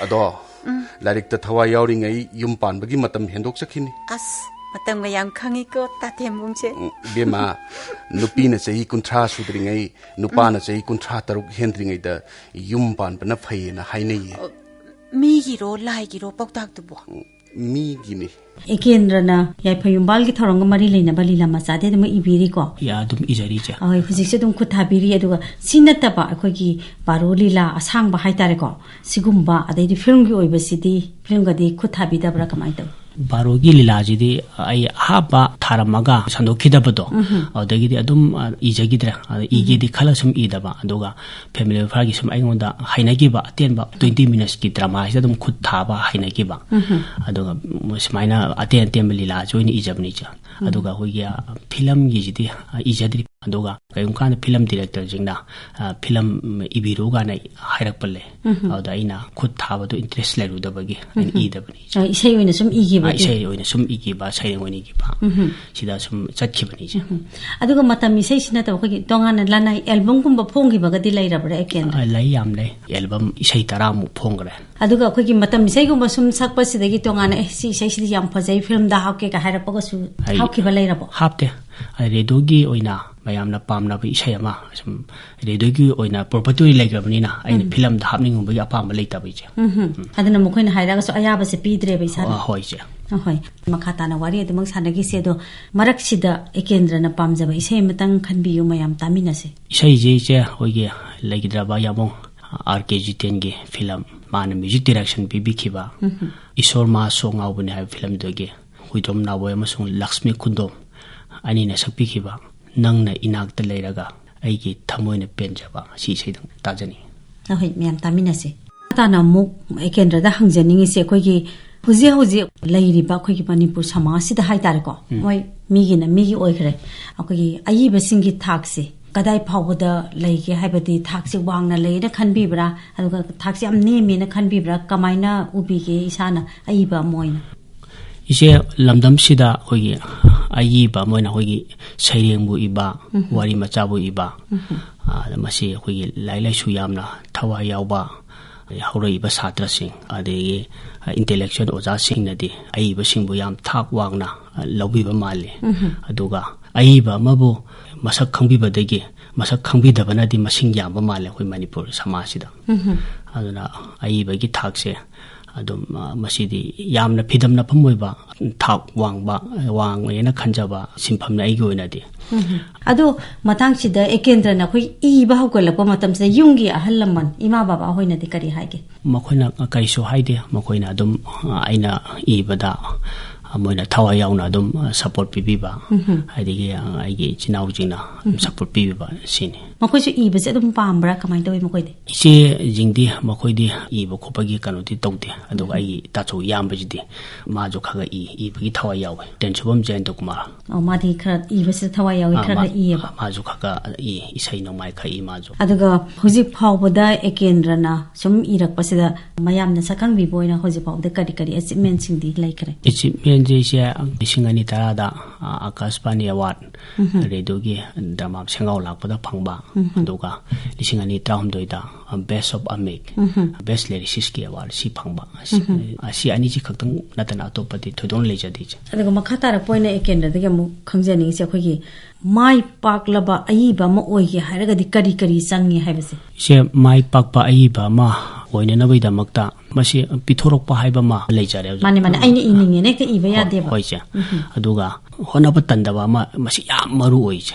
ꯑꯗꯣ, ꯎꯝ꯫ ꯂꯥꯏꯔꯤꯛꯇ ꯊꯋꯥꯏ ꯌꯥꯎꯔꯤꯉꯩ ꯌꯨꯝ ꯄꯥꯟꯕꯒꯤ ꯃꯇꯝ ꯍꯦꯟꯗꯣꯛꯆꯈꯤꯅꯤ꯫ ꯑꯁ, ꯃꯇꯝꯒ ꯌꯥꯝ ꯈꯪꯉꯤꯀꯣ, ꯇꯥ ꯊꯦꯝꯕꯨꯡꯁꯦ꯫ ꯎꯝ, ꯏꯕꯦꯝꯃ, ꯅꯨꯄꯤꯅ ꯆꯍꯤ ꯀꯨꯟꯊ꯭ꯔꯥ ꯁꯨꯗ꯭ꯔꯤꯉꯩ, ꯅꯨꯄꯥꯅ ꯎꯝ꯫ ꯆꯍꯤ ꯀꯨꯟꯊ꯭ꯔꯥ ꯇꯔꯨꯛ ꯍꯦꯟꯗ꯭ꯔꯤꯉꯩꯗ ꯌꯨꯝ ꯄꯥꯟꯕꯅ ꯐꯩꯌꯦꯅ ꯍꯥꯏꯅꯩꯌꯦ꯫ ꯑꯣ, ꯃꯤꯒꯤꯔꯣ, ꯂꯥꯏꯒꯤꯔꯣ ꯄꯥꯎꯇꯥꯛꯇꯨꯕꯣ? ꯎꯝ, ꯃꯤꯒꯤꯅꯤ꯫ ꯑꯦꯀꯦꯟꯗ꯭ꯔꯅ ꯌꯥꯏꯐ ꯌꯨꯝꯕꯥꯜꯒꯤ ꯊꯧꯔꯝꯒ ꯃꯔꯤ ꯂꯩꯅꯕ ꯂꯤꯂꯥ ꯃꯆꯥꯗꯤ ꯑꯗꯨꯝ ꯏꯕꯤꯔꯤꯀꯣ? ꯌꯥ, ꯑꯗꯨꯝ ꯏꯖꯔꯤ, ꯏꯆꯦ꯫ ꯑꯍꯣꯏ, ꯍꯧꯖꯤꯛꯁꯨ ꯑꯗꯨꯝ ꯈꯨꯠ ꯊꯥꯕꯤꯔꯤ꯫ ꯑꯗꯨꯒ ꯁꯤ ꯅꯠꯇꯕ ꯑꯩꯈꯣꯏꯒꯤ ꯕꯥꯔꯣ ꯂꯤꯂꯥ ꯑꯁꯥꯡꯕ ꯍꯥꯏꯇꯥꯔꯦꯀꯣ, ꯁꯤꯒꯨꯝꯕ, ꯑꯗꯩꯗꯤ ꯐꯤꯂꯝꯒꯤ ꯑꯣꯏꯕꯁꯤꯗꯤ, ꯐꯤꯂꯝꯒꯗꯤ ꯈꯨꯠ ꯊꯥꯕꯤꯗꯕ꯭ꯔꯥ, ꯀꯃꯥꯏꯅ ꯇꯧꯏ? ꯕꯥꯔꯣꯒꯤ ꯂꯤꯂꯥꯁꯤꯗꯤ ꯑꯩ ꯑꯍꯥꯞꯄ ꯊꯥꯔꯝꯃꯒ ꯁꯟꯗꯣꯛꯈꯤꯗꯕꯗꯣ, ꯑꯗꯨꯗꯒꯤꯗꯤ ꯑꯗꯨꯝ, ꯑ, ꯏꯖꯈꯤꯗ꯭ꯔꯦ꯫ ꯑꯗ ꯏꯒꯦꯗꯤ ꯈꯜꯂ ꯁꯨꯝ ꯏꯗꯕ, ꯑꯗꯨꯒ ꯐꯦꯃꯤꯂꯤ ꯋꯦꯜꯐꯤꯌꯔꯒꯤ ꯁꯨꯝ ꯑꯩꯉꯣꯟꯗ ꯍꯩꯅꯈꯤꯕ ꯑꯇꯦꯟꯕ twenty minutesꯀꯤ dramaꯁꯤꯗ ꯑꯗꯨꯝ ꯈꯨꯠ ꯊꯥꯕ ꯍꯩꯅꯈꯤꯕ꯫ ꯑꯗꯨꯒ ꯁꯨꯃꯥꯏꯅ ꯑꯇꯦꯟ ꯑꯇꯦꯟꯕ ꯂꯤꯂꯥꯁꯤ ꯑꯣꯏꯅ ꯏꯖꯕꯅꯤ ꯏꯆꯦ꯫ ꯑꯗꯨꯒ ꯑꯩꯈꯣꯏꯒꯤ, ꯑ, ꯐꯤꯂꯝꯒꯤꯁꯤꯗꯤ, ꯑ, ꯏꯖꯗ꯭ꯔꯤ꯫ ꯑꯗꯨꯒ ꯀꯔꯤꯒꯨꯝꯕ ꯀꯥꯟꯗ ꯐꯤꯂꯝ ꯗꯤꯔꯦꯛꯇꯔꯁꯤꯡꯅ, ꯑ, ꯐꯤꯂꯝ ꯏꯕꯤꯔꯨ ꯀꯥꯏꯅ ꯍꯥꯏꯔꯛꯄ ꯂꯩ꯫ ꯑꯗꯨꯗ ꯑꯩꯅ ꯈꯨꯠ ꯊꯥꯕꯗꯣ interest ꯂꯩꯔꯨꯗꯕꯒꯤ ꯑꯩꯅ ꯏꯗꯕꯅꯤ꯫ ꯑ, ꯏꯁꯩ ꯑꯣꯏꯅ ꯁꯨꯝ ꯏꯈꯤꯕ ꯑ, ꯏꯁꯩ ꯑꯣꯏꯅ ꯁꯨꯝ ꯏꯈꯤꯕ, ꯁꯩꯔꯦꯡ ꯑꯣꯏꯅ ꯏꯈꯤꯕ꯫ ꯁꯤꯗ ꯁꯨꯝ ꯆꯠꯈꯤꯕꯅꯤ ꯏꯆꯦ꯫ ꯑꯗꯨꯒ ꯃꯇꯝ ꯏꯁꯩꯁꯤ ꯅꯠꯇꯕ ꯑꯩꯈꯣꯏꯒꯤ ꯇꯣꯉꯥꯟꯅ ꯂꯅꯥꯏ ꯑꯦꯜꯕꯝꯒꯨꯝꯕ ꯐꯣꯡꯈꯤꯕꯒꯗꯤ ꯂꯩꯔꯕ꯭ꯔꯥ, ꯑꯦꯀꯦꯟꯗ꯭ꯔ? ꯑ, ꯂꯩ, ꯌꯥꯝ ꯂꯩ꯫ ꯑꯦꯜꯕꯝ ꯏꯁꯩ ꯇꯔꯥꯃꯨꯛ ꯐꯣꯡꯈ꯭ꯔꯦ꯫ ꯑꯗꯨꯒ ꯑꯩꯈꯣꯏꯒꯤ ꯃꯇꯝ ꯏꯁꯩꯒꯨꯝꯕ ꯁꯨꯝ ꯁꯛꯄꯁꯤꯗꯒꯤ ꯇꯣꯉꯥꯟꯅ, "ꯑꯦ, ꯁꯤ ꯏꯁꯩꯁꯤꯗꯤ ꯌꯥꯝ ꯐꯖꯩ, ꯐꯤꯂꯝꯗ ꯍꯥꯞꯀꯦ" ꯀ ꯍꯥꯏꯔꯛꯄꯒꯁꯨ ꯑꯩ ꯍꯥꯞꯈꯤꯕ ꯂꯩꯔꯕꯣ? ꯍꯥꯞꯇꯦ꯫ ꯑ, ꯔꯦꯗꯤꯑꯣꯒꯤ ꯑꯣꯏꯅ ꯃꯌꯥꯝꯅ ꯄꯥꯝꯅꯕ ꯏꯁꯩ ꯑꯃ, ꯁꯨꯝ ꯔꯦꯗꯤꯑꯣꯒꯤ ꯑꯣꯏꯅ property ꯑꯣꯏꯅ ꯂꯩꯈ꯭ꯔꯕꯅꯤꯅ ꯑꯩꯅ ꯐꯤꯂꯝꯗ ꯍꯥꯞꯅꯤꯡꯉꯨꯕꯒꯤ ꯑꯄꯥꯝꯕ ꯂꯩꯇꯕ ꯏꯆꯦ꯫ ꯑꯗꯨꯅ ꯃꯈꯣꯏꯅ ꯍꯥꯏꯔꯒꯁꯨ ꯑꯌꯥꯕꯁꯦ ꯄꯤꯗ꯭ꯔꯦꯕ ꯏꯁꯥꯅ? ꯑ, ꯍꯣꯏ ꯏꯆꯦ꯫ ꯑꯍꯣꯏ꯫ ꯃꯈꯥ ꯇꯥꯅ ꯋꯥꯔꯤ ꯑꯗꯨꯃꯛ ꯁꯥꯟꯅꯈꯤꯁꯦ, ꯑꯗꯣ ꯃꯔꯛꯁꯤꯗ ꯑꯦꯀꯦꯟꯗ꯭ꯔꯅ ꯄꯥꯝꯖꯕ ꯏꯁꯩ ꯑꯃꯇꯪ ꯈꯟꯕꯤꯌꯨ, ꯃꯌꯥꯝ ꯇꯥꯃꯤꯟꯅꯁꯦ꯫ ꯏꯁꯩꯁꯦ ꯏꯆꯦ, ꯑꯩꯈꯣꯏꯒꯤ ꯂꯩꯈꯤꯗ꯭ꯔꯕ ꯌꯥꯃꯣꯡ ꯑꯥꯔ ꯀꯦ ꯖꯤꯇꯦꯟꯒꯤ ꯐꯤꯂꯝ, ꯃꯥꯅ music direction ꯄꯤꯕꯤꯈꯤꯕ ꯏꯁꯣꯔ ꯃꯍꯥꯁꯣ ꯉꯥꯎꯕꯅꯤ ꯍꯥꯏꯕ ꯐꯤꯂꯝꯗꯨꯒꯤ ꯍꯨꯏꯗ꯭ꯔꯣꯝ ꯅꯥꯎꯕꯣꯏ ꯑꯃꯁꯨꯡ ꯂꯛꯁꯃꯤ ꯈꯨꯟꯗꯣꯝ ꯑꯅꯤꯅ ꯁꯛꯄꯤꯈꯤꯕ ꯅꯪꯅ ꯏꯅꯥꯛꯇ ꯂꯩꯔꯒ ꯑꯩꯒꯤ ꯊꯃꯣꯏꯅ ꯄꯦꯟꯖꯕ, ꯁꯤ ꯏꯁꯩꯗꯪ ꯇꯥꯖꯅꯤꯡꯉꯤ꯫ ꯑꯍꯣꯏ, ꯃꯌꯥꯝ ꯇꯥꯃꯤꯟꯅꯁꯤ꯫ ꯇꯥꯅ ꯑꯃꯨꯛ ꯀꯦꯟꯗ꯭ꯔꯗ ꯍꯪꯖꯅꯤꯡꯉꯤꯁꯦ, ꯑꯩꯈꯣꯏꯒꯤ ꯍꯧꯖꯤꯛ ꯍꯧꯖꯤꯛ ꯂꯩꯔꯤꯕ ꯑꯩꯈꯣꯏꯒꯤ ꯃꯅꯤꯄꯨꯔ ꯁꯃꯥꯖꯁꯤꯗ ꯍꯥꯏꯇꯥꯔꯦꯀꯣ, ꯎꯝ꯫ ꯃꯣꯏ ꯃꯤꯒꯤꯅ ꯃꯤꯒꯤ ꯑꯣꯏꯈ꯭ꯔꯦ, ꯑꯩꯈꯣꯏꯒꯤ ꯑꯏꯕꯁꯤꯡꯒꯤ ꯊꯥꯛꯁꯦ ꯀꯗꯥꯏ ꯐꯥꯎꯕꯗ ꯂꯩꯒꯦ, ꯍꯥꯏꯕꯗꯤ ꯊꯥꯛꯁꯤ ꯋꯥꯡꯅ ꯂꯩꯅ ꯈꯟꯕꯤꯕ꯭ꯔꯥ, ꯑꯗꯨꯒ ꯊꯥꯛꯁꯤ ꯌꯥꯝ ꯅꯦꯝꯃꯦꯅ ꯈꯟꯕꯤꯕ꯭ꯔꯥ, ꯀꯃꯥꯏꯅ ꯎꯕꯤꯒꯦ ꯏꯁꯥꯅ ꯑꯏꯕ ꯑꯃ ꯑꯣꯏꯅ? ꯏꯆꯦ, ꯂꯝꯗꯝꯁꯤꯗ ꯑꯩꯈꯣꯏꯒꯤ ꯑꯏꯕ ꯑꯃ ꯑꯣꯏꯅ ꯑꯩꯈꯣꯏꯒꯤ ꯁꯩꯔꯦꯡꯕꯨ ꯏꯕ, ꯎꯝ꯫ ꯋꯥꯔꯤ ꯃꯆꯥꯕꯨ ꯏꯕ, ꯎꯝ꯫ ꯑ, ꯃꯁꯤ ꯑꯩꯈꯣꯏꯒꯤ ꯂꯥꯏꯔꯤꯛ ꯂꯥꯏꯁꯨ ꯌꯥꯝꯅ ꯊꯋꯥꯏ ꯌꯥꯎꯕ ꯍꯧꯔꯛꯏꯕ ꯁꯥꯇ꯭ꯔꯁꯤꯡ, ꯑꯗꯒꯤ intellectual ꯑꯣꯖꯥꯁꯤꯡꯅꯗꯤ ꯑꯏꯕꯁꯤꯡꯕꯨ ꯌꯥꯝ ꯊꯥꯛ ꯋꯥꯡꯅ, ꯑ, ꯂꯧꯕꯤꯕ ꯃꯥꯜꯂꯤ꯫ ꯎꯝ꯫ ꯑꯗꯨꯒ ꯑꯏꯕ ꯑꯃꯕꯨ ꯃꯁꯛ ꯈꯪꯕꯤꯕꯗꯒꯤ ꯃꯁꯛ ꯈꯪꯕꯤꯗꯕꯅꯗꯤ ꯃꯁꯤꯡ ꯌꯥꯝꯕ ꯃꯥꯜꯂꯦ ꯑꯩꯈꯣꯏ ꯃꯅꯤꯄꯨꯔ ꯁꯃꯥꯖꯁꯤꯗ꯫ ꯎꯝ꯫ ꯑꯗꯨꯅ ꯑꯏꯕꯒꯤ ꯊꯥꯛꯁꯦ ꯑꯗꯨꯝ, ꯑ, ꯃꯁꯤꯗꯤ ꯌꯥꯝꯅ ꯐꯤꯗꯝꯅꯐꯝ ꯑꯣꯏꯕ, ꯊꯥꯛ ꯋꯥꯡꯕ, ꯋꯥꯡꯉꯦꯅ ꯈꯟꯖꯕ ꯁꯤꯟꯐꯝꯅꯤ ꯑꯩꯒꯤ ꯑꯣꯏꯅꯗꯤ꯫ ꯑꯗꯣ ꯃꯇꯥꯡꯁꯤꯗ ꯑꯦꯀꯦꯟꯗ꯭ꯔꯅ ꯑꯩꯈꯣꯏ ꯏꯕ ꯍꯧꯒꯠꯂꯛꯄ ꯃꯇꯝꯁꯤꯗ ꯌꯨꯝꯒꯤ ꯑꯍꯜ ꯂꯃꯟ, ꯏꯃꯥ ꯕꯕꯥ ꯍꯣꯏꯅꯗꯤ ꯀꯔꯤ ꯍꯥꯏꯒꯦ? ꯃꯈꯣꯏꯅ ꯀꯔꯤꯁꯨ ꯍꯥꯏꯗꯦ꯫ ꯃꯈꯣꯏꯅ ꯑꯗꯨꯝ, ꯑ, ꯑꯩꯅ ꯏꯕꯗ, ꯑ, ꯃꯣꯏꯅ ꯊꯋꯥꯏ ꯌꯥꯎꯅ ꯑꯗꯨꯝ, ꯑ, ꯁꯄꯣꯔꯠ ꯄꯤꯕꯤꯕ, ꯑꯗꯒꯤ, ꯑ, ꯑꯩꯒꯤ ꯏꯆꯤꯟ ꯏꯅꯥꯎꯁꯤꯡꯅ ꯑꯗꯨꯝ ꯁꯄꯣꯔꯠ ꯄꯤꯕꯤꯕ, ꯁꯤꯅꯤ꯫ ꯃꯈꯣꯏꯁꯨ ꯏꯕꯁꯦ ꯑꯗꯨꯝ ꯄꯥꯝꯕ꯭ꯔꯥ? ꯀꯃꯥꯏꯅ ꯇꯧꯋꯤ ꯃꯈꯣꯏꯗꯤ? ꯏꯆꯦꯁꯤꯡꯗꯤ ꯃꯈꯣꯏꯗꯤ ꯏꯕ ꯈꯣꯠꯄꯒꯤ ꯀꯩꯅꯣꯗꯤ ꯇꯧꯗꯦ, ꯑꯗꯨꯒ ꯑꯩꯒꯤ ꯏꯇꯥꯆꯧ ꯏꯌꯥꯝꯕꯁꯤꯗꯤ ꯃꯥꯁꯨ ꯈꯔ ꯈꯔ ꯏ, ꯏꯕꯒꯤ ꯊꯋꯥꯏ ꯌꯥꯎꯋꯦ, ꯇꯦꯟꯁꯨꯕꯝ ꯖꯌꯟꯇ ꯀꯨꯃꯥꯔ꯫ ꯑꯣ, ꯃꯥꯗꯤ ꯈꯔ ꯏꯕꯁꯤꯗ ꯊꯋꯥꯏ ꯌꯥꯎꯋꯤ, ꯑꯥ, ꯈꯔ ꯃꯥ-, ꯈꯔ ꯏꯌꯦꯕ꯫ ꯃꯥꯁꯨ ꯈꯔ ꯈꯔ ꯏ, ꯏꯁꯩ ꯅꯣꯡꯃꯥꯏ ꯈꯔ ꯏ ꯃꯥꯁꯨ꯫ ꯑꯗꯨꯒ ꯍꯧꯖꯤꯛ ꯐꯥꯎꯕꯗ ꯑꯦꯀꯦꯟꯗ꯭ꯔꯅ ꯁꯨꯝ ꯏꯔꯛꯄꯁꯤꯗ ꯃꯌꯥꯝꯅ ꯁꯛꯈꯪꯕꯤꯕ ꯑꯣꯏꯅ ꯍꯧꯖꯤꯛ ꯐꯥꯎꯕꯗ ꯀꯔꯤ ꯀꯔꯤ ꯑꯦꯆꯤꯞꯃꯦꯟꯁꯤꯡꯗꯤ ꯂꯩꯈ꯭ꯔꯦ? ꯑꯦꯆꯤꯞꯃꯦꯟꯁꯦ ꯏꯆꯦ, ꯂꯤꯁꯤꯡ ꯑꯅꯤ ꯇꯔꯥꯗ, ꯑ, ꯑꯀꯥꯁꯕꯥꯅꯤ ꯑꯦꯋꯥꯔꯗ, ꯔꯦꯗꯤꯑꯣꯒꯤ ꯗ꯭ꯔꯃꯥ ꯁꯦꯡꯒꯥꯎ ꯂꯥꯛꯄꯗ ꯐꯪꯕ, ꯑꯗꯨꯒ ꯂꯤꯁꯤꯡ ꯑꯅꯤ ꯇꯔꯥꯍꯨꯝꯗꯣꯏꯗ, ꯑ, Best of Amik, Best Lyricistꯀꯤ ꯑꯦꯋꯥꯔꯗ ꯁꯤ ꯐꯪꯕ꯫ ꯑꯁꯤ, ꯑꯁꯤ ꯑꯅꯤꯁꯤ ꯈꯛꯇꯪ ꯅꯠꯇꯅ ꯑꯇꯣꯞꯄꯗꯤ ꯊꯣꯏꯗꯣꯛꯅ ꯂꯩꯖꯗꯦ ꯏꯆꯦ꯫ ꯑꯗꯨꯒ ꯃꯈꯥ ꯇꯥꯔꯛꯄ ꯑꯣꯏꯅ ꯑꯦꯀꯦꯟꯗ꯭ꯔꯗꯒꯤ ꯑꯃꯨꯛ ꯈꯪꯖꯅꯤꯡꯉꯤꯁꯦ, ꯑꯩꯈꯣꯏꯒꯤ ꯃꯥꯏ ꯄꯥꯛꯂꯕ ꯑꯏꯕ ꯑꯃ ꯑꯣꯏꯒꯦ ꯍꯥꯏꯔꯒꯗꯤ ꯀꯔꯤ ꯀꯔꯤ ꯆꯪꯉꯤ ꯍꯥꯏꯕꯁꯦ? ꯏꯆꯦ, ꯃꯥꯏ ꯄꯥꯛꯄ ꯑꯏꯕ ꯑꯃ ꯑꯣꯏꯅꯅꯕꯒꯤꯗꯃꯛꯇ ꯃꯁꯤ ꯄꯤꯊꯣꯔꯛꯄ ꯍꯥꯏꯕ ꯑꯃ ꯂꯩꯖꯔꯦ꯫ ꯃꯥꯅꯦ, ꯃꯥꯅꯦ, ꯑꯩꯅ ꯏꯅꯤꯡꯉꯦꯅ ꯍꯦꯛꯇ ꯏꯕ ꯌꯥꯗꯦꯕ꯫ ꯍꯣꯏ ꯏꯆꯦ꯫ ꯑꯗꯨꯒ ꯍꯣꯠꯅꯕ ꯇꯟꯗꯕ ꯑꯃ, ꯃꯁꯤ ꯌꯥꯝ ꯃꯔꯨ ꯑꯣꯏ ꯏꯆꯦ꯫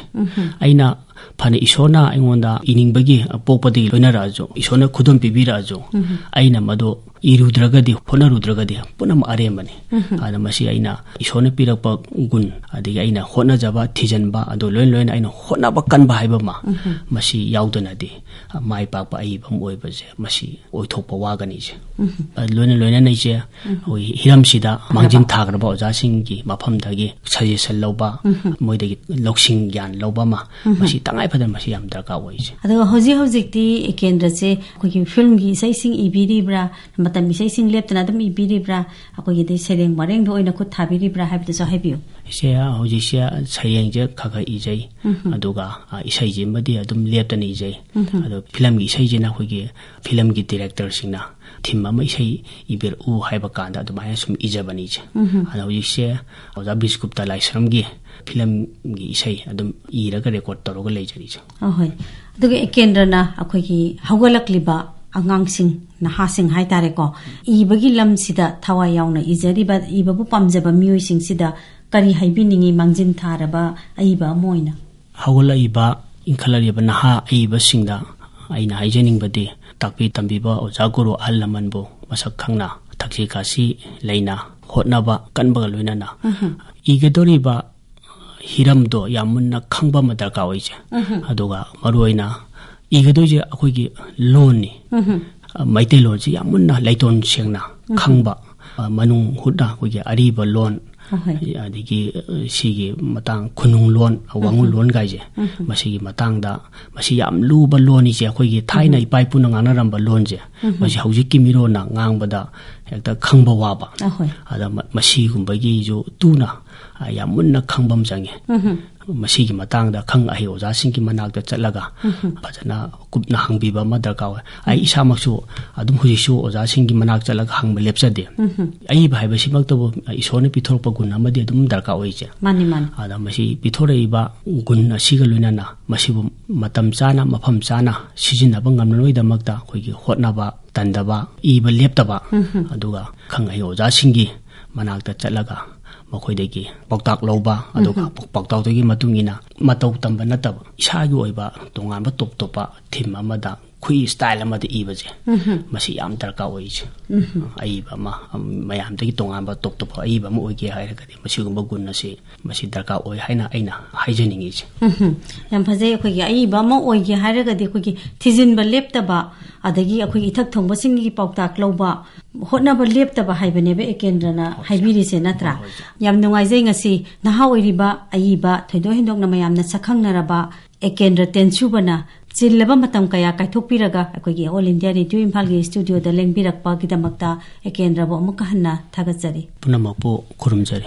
ꯑꯩꯅ ꯐꯅ ꯏꯁꯣꯔꯅ ꯑꯩꯉꯣꯟꯗ ꯏꯅꯤꯡꯕꯒꯤ ꯄꯣꯛꯄꯗꯒꯤ ꯂꯣꯏꯅꯔꯛꯑꯁꯨ, ꯏꯁꯣꯔꯅ ꯈꯨꯗꯣꯜ ꯄꯤꯕꯤꯔꯛꯑꯁꯨ, ꯑꯩꯅ ꯃꯗꯨ ꯏꯔꯨꯗ꯭ꯔꯒꯗꯤ, ꯍꯣꯠꯅꯔꯨꯗ꯭ꯔꯒꯗꯤ ꯄꯨꯝꯅꯃꯛ ꯑꯔꯦꯝꯕꯅꯤ꯫ ꯑꯗꯨꯅ ꯃꯁꯤ ꯑꯩꯅ ꯏꯁꯣꯔꯅ ꯄꯤꯔꯛꯄ ꯒꯨꯟ, ꯑꯗꯒꯤ ꯑꯩꯅ ꯍꯣꯠꯅꯖꯕ, ꯊꯤꯖꯤꯟꯕ, ꯑꯗꯨ ꯂꯣꯏ ꯂꯣꯏꯅ ꯑꯩꯅ ꯍꯣꯠꯅꯕ ꯀꯟꯕ ꯍꯥꯏꯕ ꯑꯃ, ꯃꯁꯤ ꯌꯥꯎꯗꯅꯗꯤ ꯃꯥꯏ ꯄꯥꯛꯄ ꯑꯏꯕ ꯑꯃ ꯑꯣꯏꯕꯁꯦ ꯃꯁꯤ ꯑꯣꯏꯊꯣꯛꯄ ꯋꯥꯒꯅꯤ ꯏꯆꯦ꯫ ꯑꯗꯨ ꯂꯣꯏꯅ ꯂꯣꯏꯅꯅ ꯏꯆꯦ, ꯑꯩꯈꯣꯏꯒꯤ ꯍꯤꯔꯝꯁꯤꯗ ꯃꯥꯡꯖꯤꯜ ꯊꯥꯈ꯭ꯔꯕ ꯑꯣꯖꯥꯁꯤꯡꯒꯤ ꯃꯐꯝꯗꯒꯤ ꯁꯖꯦꯁꯟ ꯂꯧꯕ, ꯃꯣꯏꯗꯒꯤ ꯂꯧꯁꯤꯡ ꯒ꯭ꯌꯥꯟ ꯂꯧꯕ ꯑꯃ, ꯃꯁꯤ ꯇꯉꯥꯏ ꯐꯗꯅ ꯃꯁꯤ ꯌꯥꯝ ꯗꯔꯀꯥꯔ ꯑꯣꯏ ꯏꯆꯦ꯫ ꯑꯗꯨꯒ ꯍꯧꯖꯤꯛ ꯍꯧꯖꯤꯛꯇꯤ ꯑꯦꯀꯦꯟꯗ꯭ꯔꯁꯦ ꯑꯩꯈꯣꯏꯒꯤ ꯐꯤꯂꯝꯒꯤ ꯏꯁꯩꯁꯤꯡ ꯏꯕꯤꯔꯤꯕ꯭ꯔꯥ, ꯃꯇꯝ ꯏꯁꯩꯁꯤꯡ ꯂꯦꯞꯇꯅ ꯑꯗꯨꯝ ꯏꯕꯤꯔꯤꯕ꯭ꯔꯥ, ꯑꯩꯈꯣꯏꯒꯤꯗꯤ ꯁꯩꯔꯦꯡ ꯋꯥꯔꯦꯡꯗ ꯑꯣꯏꯅ ꯈꯨꯠ ꯊꯥꯕꯤꯔꯤꯕ꯭ꯔꯥ ꯍꯥꯏꯕꯗꯨꯁꯨ ꯍꯥꯏꯕꯤꯌꯨ꯫ ꯏꯆꯦ, ꯍꯧꯖꯤꯛꯁꯦ ꯁꯩꯔꯦꯡꯁꯦ ꯈꯔ ꯈꯔ ꯏꯖꯩ, ꯑꯗꯨꯒ, ꯑ, ꯏꯁꯩꯁꯤꯃꯗꯤ ꯑꯗꯨꯝ ꯂꯦꯞꯇꯅ ꯏꯖꯩ꯫ ꯑꯗꯣ ꯐꯤꯂꯝꯒꯤ ꯏꯁꯩꯁꯤꯅ ꯑꯩꯈꯣꯏꯒꯤ ꯐꯤꯂꯝꯒꯤ ꯗꯤꯔꯦꯛꯇꯔꯁꯤꯡꯅ ꯊꯤꯝ ꯑꯃ ꯏꯁꯩ ꯏꯕꯤꯔꯛꯎ ꯍꯥꯏꯕ ꯀꯥꯟꯗ ꯑꯗꯨꯃꯥꯏꯅ ꯁꯨꯝ ꯏꯖꯕꯅꯤ ꯏꯆꯦ꯫ ꯑꯗꯣ ꯍꯧꯖꯤꯛꯁꯦ ꯑꯣꯖꯥ ꯕꯤꯁꯒꯨꯞꯇ ꯂꯥꯏꯁ꯭ꯔꯝꯒꯤ ꯐꯤꯂꯝꯒꯤ ꯏꯁꯩ ꯑꯗꯨꯝ ꯏꯔꯒ ꯔꯦꯀꯣꯔꯗ ꯇꯧꯔꯒ ꯂꯩꯖꯔꯤ ꯏꯆꯦ꯫ ꯑꯍꯣꯏ꯫ ꯑꯗꯨꯒ ꯑꯦꯀꯦꯟꯗ꯭ꯔꯅ ꯑꯩꯈꯣꯏꯒꯤ ꯍꯧꯒꯠꯂꯛꯂꯤꯕ ꯑꯉꯥꯡꯁꯤꯡ, ꯅꯍꯥꯁꯤꯡ ꯍꯥꯏꯇꯥꯔꯦꯀꯣ, ꯏꯕꯒꯤ ꯂꯝꯁꯤꯗ ꯊꯋꯥꯏ ꯌꯥꯎꯅ ꯏꯖꯔꯤꯕ, ꯏꯕꯕꯨ ꯄꯥꯝꯖꯕ ꯃꯤꯑꯣꯏꯁꯤꯡꯁꯤꯗ ꯀꯔꯤ ꯍꯥꯏꯕꯤꯅꯤꯡꯉꯤ ꯃꯥꯡꯖꯤꯟ ꯊꯥꯔꯕ ꯑꯏꯕ ꯑꯃ ꯑꯣꯏꯅ? ꯍꯧꯒꯠꯂꯛꯏꯕ, ꯏꯟꯈꯠꯂꯛꯂꯤꯕ ꯅꯍꯥ ꯑꯏꯕꯁꯤꯡꯗ ꯑꯩꯅ ꯍꯥꯏꯖꯅꯤꯡꯕꯗꯤ, ꯇꯥꯛꯄꯤ ꯇꯝꯕꯤꯕ ꯑꯣꯖꯥ ꯒꯨꯔꯨ ꯑꯍꯜ ꯂꯃꯟꯕꯨ ꯃꯁꯛ ꯈꯪꯅ, ꯊꯛꯁꯤ ꯈꯥꯁꯤ ꯂꯩꯅ ꯍꯣꯠꯅꯕ ꯀꯟꯕꯒ ꯂꯣꯏꯅꯅ ꯎꯝꯍꯨꯝ꯫ ꯏꯒꯗꯧꯔꯤꯕ ꯍꯤꯔꯝꯗꯣ ꯌꯥꯝ ꯃꯨꯟꯅ ꯈꯪꯕ ꯑꯃ ꯗꯔꯀꯥꯔ ꯑꯣꯏꯁꯦ꯫ ꯎꯝꯍꯨꯝ꯫ ꯑꯗꯨꯒ ꯃꯔꯨꯑꯣꯏꯅ ꯏꯒꯗꯣꯏꯁꯦ ꯑꯩꯈꯣꯏꯒꯤ ꯂꯣꯟꯅꯤ꯫ ꯎꯝꯍꯨꯝ꯫ ꯑ, ꯃꯩꯇꯩꯂꯣꯟꯁꯤ ꯌꯥꯝ ꯃꯨꯟꯅ ꯂꯩꯇꯣꯟ ꯁꯦꯡꯅ ꯎꯝꯍꯨꯝ꯫ ꯈꯪꯕ, ꯑ, ꯃꯅꯨꯡ ꯍꯨꯠꯅ ꯑꯩꯈꯣꯏꯒꯤ ꯑꯔꯤꯕ ꯂꯣꯟ, ꯍꯣꯏ꯫ ꯑꯗꯒꯤ, ꯑ, ꯁꯤꯒꯤ ꯃꯇꯥꯡ ꯈꯨꯅꯨꯡ ꯂꯣꯟ, ꯋꯥꯉꯨ ꯎꯝꯍꯨꯝ꯫ ꯂꯣꯟ ꯀꯥꯏꯁꯦ, ꯎꯝꯍꯨꯝ꯫ ꯃꯁꯤꯒꯤ ꯃꯇꯥꯡꯗ, ꯃꯁꯤ ꯌꯥꯝ ꯂꯨꯕ ꯂꯣꯟꯅꯤꯁꯦ, ꯑꯩꯈꯣꯏꯒꯤ ꯊꯥꯏꯅ ꯎꯝꯍꯨꯝ꯫ ꯏꯄꯥ ꯏꯄꯨꯅ ꯉꯥꯡꯅꯔꯝꯕ ꯂꯣꯟꯁꯦ, ꯎꯝꯍꯨꯝ꯫ ꯃꯁꯤ ꯍꯧꯖꯤꯛꯀꯤ ꯃꯤꯔꯣꯟꯅ ꯉꯥꯡꯕꯗ ꯍꯦꯛꯇ ꯈꯪꯕ ꯋꯥꯕ꯫ ꯑꯍꯣꯏ꯫ ꯑꯗ ꯃ-, ꯃꯁꯤꯒꯨꯝꯕꯒꯤꯁꯨ ꯇꯨꯅ, ꯑ, ꯌꯥꯝ ꯃꯨꯟꯅ ꯈꯪꯕ ꯑꯃ ꯆꯪꯉꯤ꯫ ꯎꯝꯍꯨꯝ꯫ ꯃꯁꯤꯒꯤ ꯃꯇꯥꯡꯗ ꯈꯪ ꯑꯍꯩ ꯑꯣꯖꯥꯁꯤꯡꯒꯤ ꯃꯅꯥꯛꯇ ꯆꯠꯂꯒ ꯎꯝꯍꯨꯝ꯫ ꯐꯖꯅ ꯀꯨꯞꯅ ꯍꯪꯕꯤꯕ ꯑꯃ ꯗꯔꯀꯥꯔ ꯑꯣꯏ꯫ ꯑꯩ ꯎꯝ꯫ ꯏꯁꯥꯃꯛꯁꯨ ꯑꯗꯨꯝ ꯍꯧꯖꯤꯛꯁꯨ ꯑꯣꯖꯥꯁꯤꯡꯒꯤ ꯃꯅꯥꯛ ꯆꯠꯂꯒ ꯍꯪꯕ ꯂꯦꯞꯆꯗꯦ꯫ ꯎꯝꯍꯨꯝ꯫ ꯑꯏꯕ ꯍꯥꯏꯕꯁꯤꯃꯛꯇꯕꯨ ꯏꯁꯣꯔꯅ ꯄꯤꯊꯣꯔꯛꯄ ꯒꯨꯟ ꯑꯃꯗꯤ ꯑꯗꯨꯝ ꯗꯔꯀꯥꯔ ꯑꯣꯏꯁꯦ꯫ ꯃꯥꯅꯤ, ꯃꯥꯅꯤ꯫ ꯑꯗ ꯃꯁꯤ ꯄꯤꯊꯣꯔꯛꯏꯕ ꯒꯨꯟ ꯑꯁꯤꯒ ꯂꯣꯏꯅꯅ ꯃꯁꯤꯕꯨ ꯃꯇꯝ ꯆꯥꯅ, ꯃꯐꯝ ꯆꯥꯅ ꯁꯤꯖꯤꯟꯅꯕ ꯉꯝꯅꯕꯒꯤꯗꯃꯛꯇ ꯑꯩꯈꯣꯏꯒꯤ ꯍꯣꯠꯅꯕ ꯇꯟꯗꯕ, ꯏꯕ ꯂꯦꯞꯇꯕ, ꯎꯝꯍꯨꯝ꯫ ꯑꯗꯨꯒ ꯈꯪ ꯑꯍꯩ ꯑꯣꯖꯥꯁꯤꯡꯒꯤ ꯃꯅꯥꯛꯇ ꯆꯠꯂꯒ ꯃꯈꯣꯏꯗꯒꯤ ꯄꯥꯎꯇꯥꯛ ꯂꯧꯕ, ꯑꯗꯨꯒ ꯎꯝꯍꯨꯝ꯫ ꯄꯥꯎ-, ꯄꯥꯎꯇꯥꯛꯇꯨꯒꯤ ꯃꯇꯨꯡ ꯏꯟꯅ ꯃꯇꯧ ꯇꯝꯕ ꯅꯠꯇꯕ, ꯏꯁꯥꯒꯤ ꯑꯣꯏꯕ ꯇꯣꯉꯥꯟꯕ ꯇꯣꯞ ꯇꯣꯞꯄ ꯊꯤꯝ ꯑꯃꯗ, ꯈꯨꯏ ꯁ꯭ꯇꯥꯏꯜ ꯑꯃꯗ ꯏꯕꯁꯦ, ꯎꯝꯍꯨꯝ꯫ ꯃꯁꯤ ꯌꯥꯝ ꯗꯔꯀꯥꯔ ꯑꯣꯏꯁꯦ꯫ ꯎꯝꯍꯨꯝ꯫ ꯑꯏꯕ ꯑꯃ, ꯃꯌꯥꯝꯗꯒꯤ ꯇꯣꯉꯥꯟꯕ ꯇꯣꯞ ꯇꯣꯞꯄ ꯑꯏꯕ ꯑꯃ ꯑꯣꯏꯒꯦ ꯍꯥꯏꯔꯒꯗꯤ ꯃꯁꯤꯒꯨꯝꯕ ꯒꯨꯟ ꯑꯁꯤ ꯃꯁꯤ ꯗꯔꯀꯥꯔ ꯑꯣꯏ ꯍꯥꯏꯅ ꯑꯩꯅ ꯍꯥꯏꯖꯅꯤꯡꯉꯤꯁꯦ꯫ ꯎꯝꯍꯨꯝ꯫ ꯌꯥꯝ ꯐꯖꯩ꯫ ꯑꯩꯈꯣꯏꯒꯤ ꯑꯏꯕ ꯑꯃ ꯑꯣꯏꯒꯦ ꯍꯥꯏꯔꯒꯗꯤ ꯑꯩꯈꯣꯏꯒꯤ ꯊꯤꯖꯤꯟꯕ ꯂꯦꯞꯇꯕ, ꯑꯗꯒꯤ ꯑꯩꯈꯣꯏꯒꯤ ꯏꯊꯛ ꯊꯣꯡꯕꯁꯤꯡꯒꯤ ꯄꯥꯎꯇꯥꯛ ꯂꯧꯕ, ꯍꯣꯠꯅꯕ ꯂꯦꯞꯇꯕ ꯍꯥꯏꯕꯅꯦꯕ ꯑꯦꯀꯦꯟꯗ꯭ꯔꯅ ꯍꯥꯏꯕꯤꯔꯤꯁꯦ, ꯅꯠꯇ꯭ꯔꯥ? ꯍꯣꯏ, ꯍꯣꯏ꯫ ꯌꯥꯝ ꯅꯨꯡꯉꯥꯏꯖꯩ ꯉꯁꯤ ꯅꯍꯥ ꯑꯣꯏꯔꯤꯕ ꯑꯏꯕ, ꯊꯣꯏꯗꯣꯛ ꯍꯦꯟꯗꯣꯛꯅ ꯃꯌꯥꯝꯅ ꯁꯛꯈꯪꯅꯔꯕ ꯑꯦꯀꯦꯟꯗ꯭ꯔ ꯇꯦꯟꯁꯨꯕꯅ ꯆꯤꯜꯂꯕ ꯃꯇꯝ ꯀꯌꯥ ꯀꯥꯏꯊꯣꯛꯄꯤꯔꯒ ꯑꯩꯈꯣꯏꯒꯤ All India Radio ꯏꯝꯐꯥꯜꯒꯤ ꯁ꯭ꯇꯨꯗꯤꯑꯣꯗ ꯂꯦꯡꯕꯤꯔꯛꯄꯒꯤꯗꯃꯛꯇ ꯑꯦꯀꯦꯟꯗ꯭ꯔꯕꯨ ꯑꯃꯨꯛꯀ ꯍꯟꯅ ꯊꯥꯒꯠꯆꯔꯤ꯫ ꯄꯨꯝꯅꯃꯛꯄꯨ ꯈꯨꯔꯨꯝꯖꯔꯤ꯫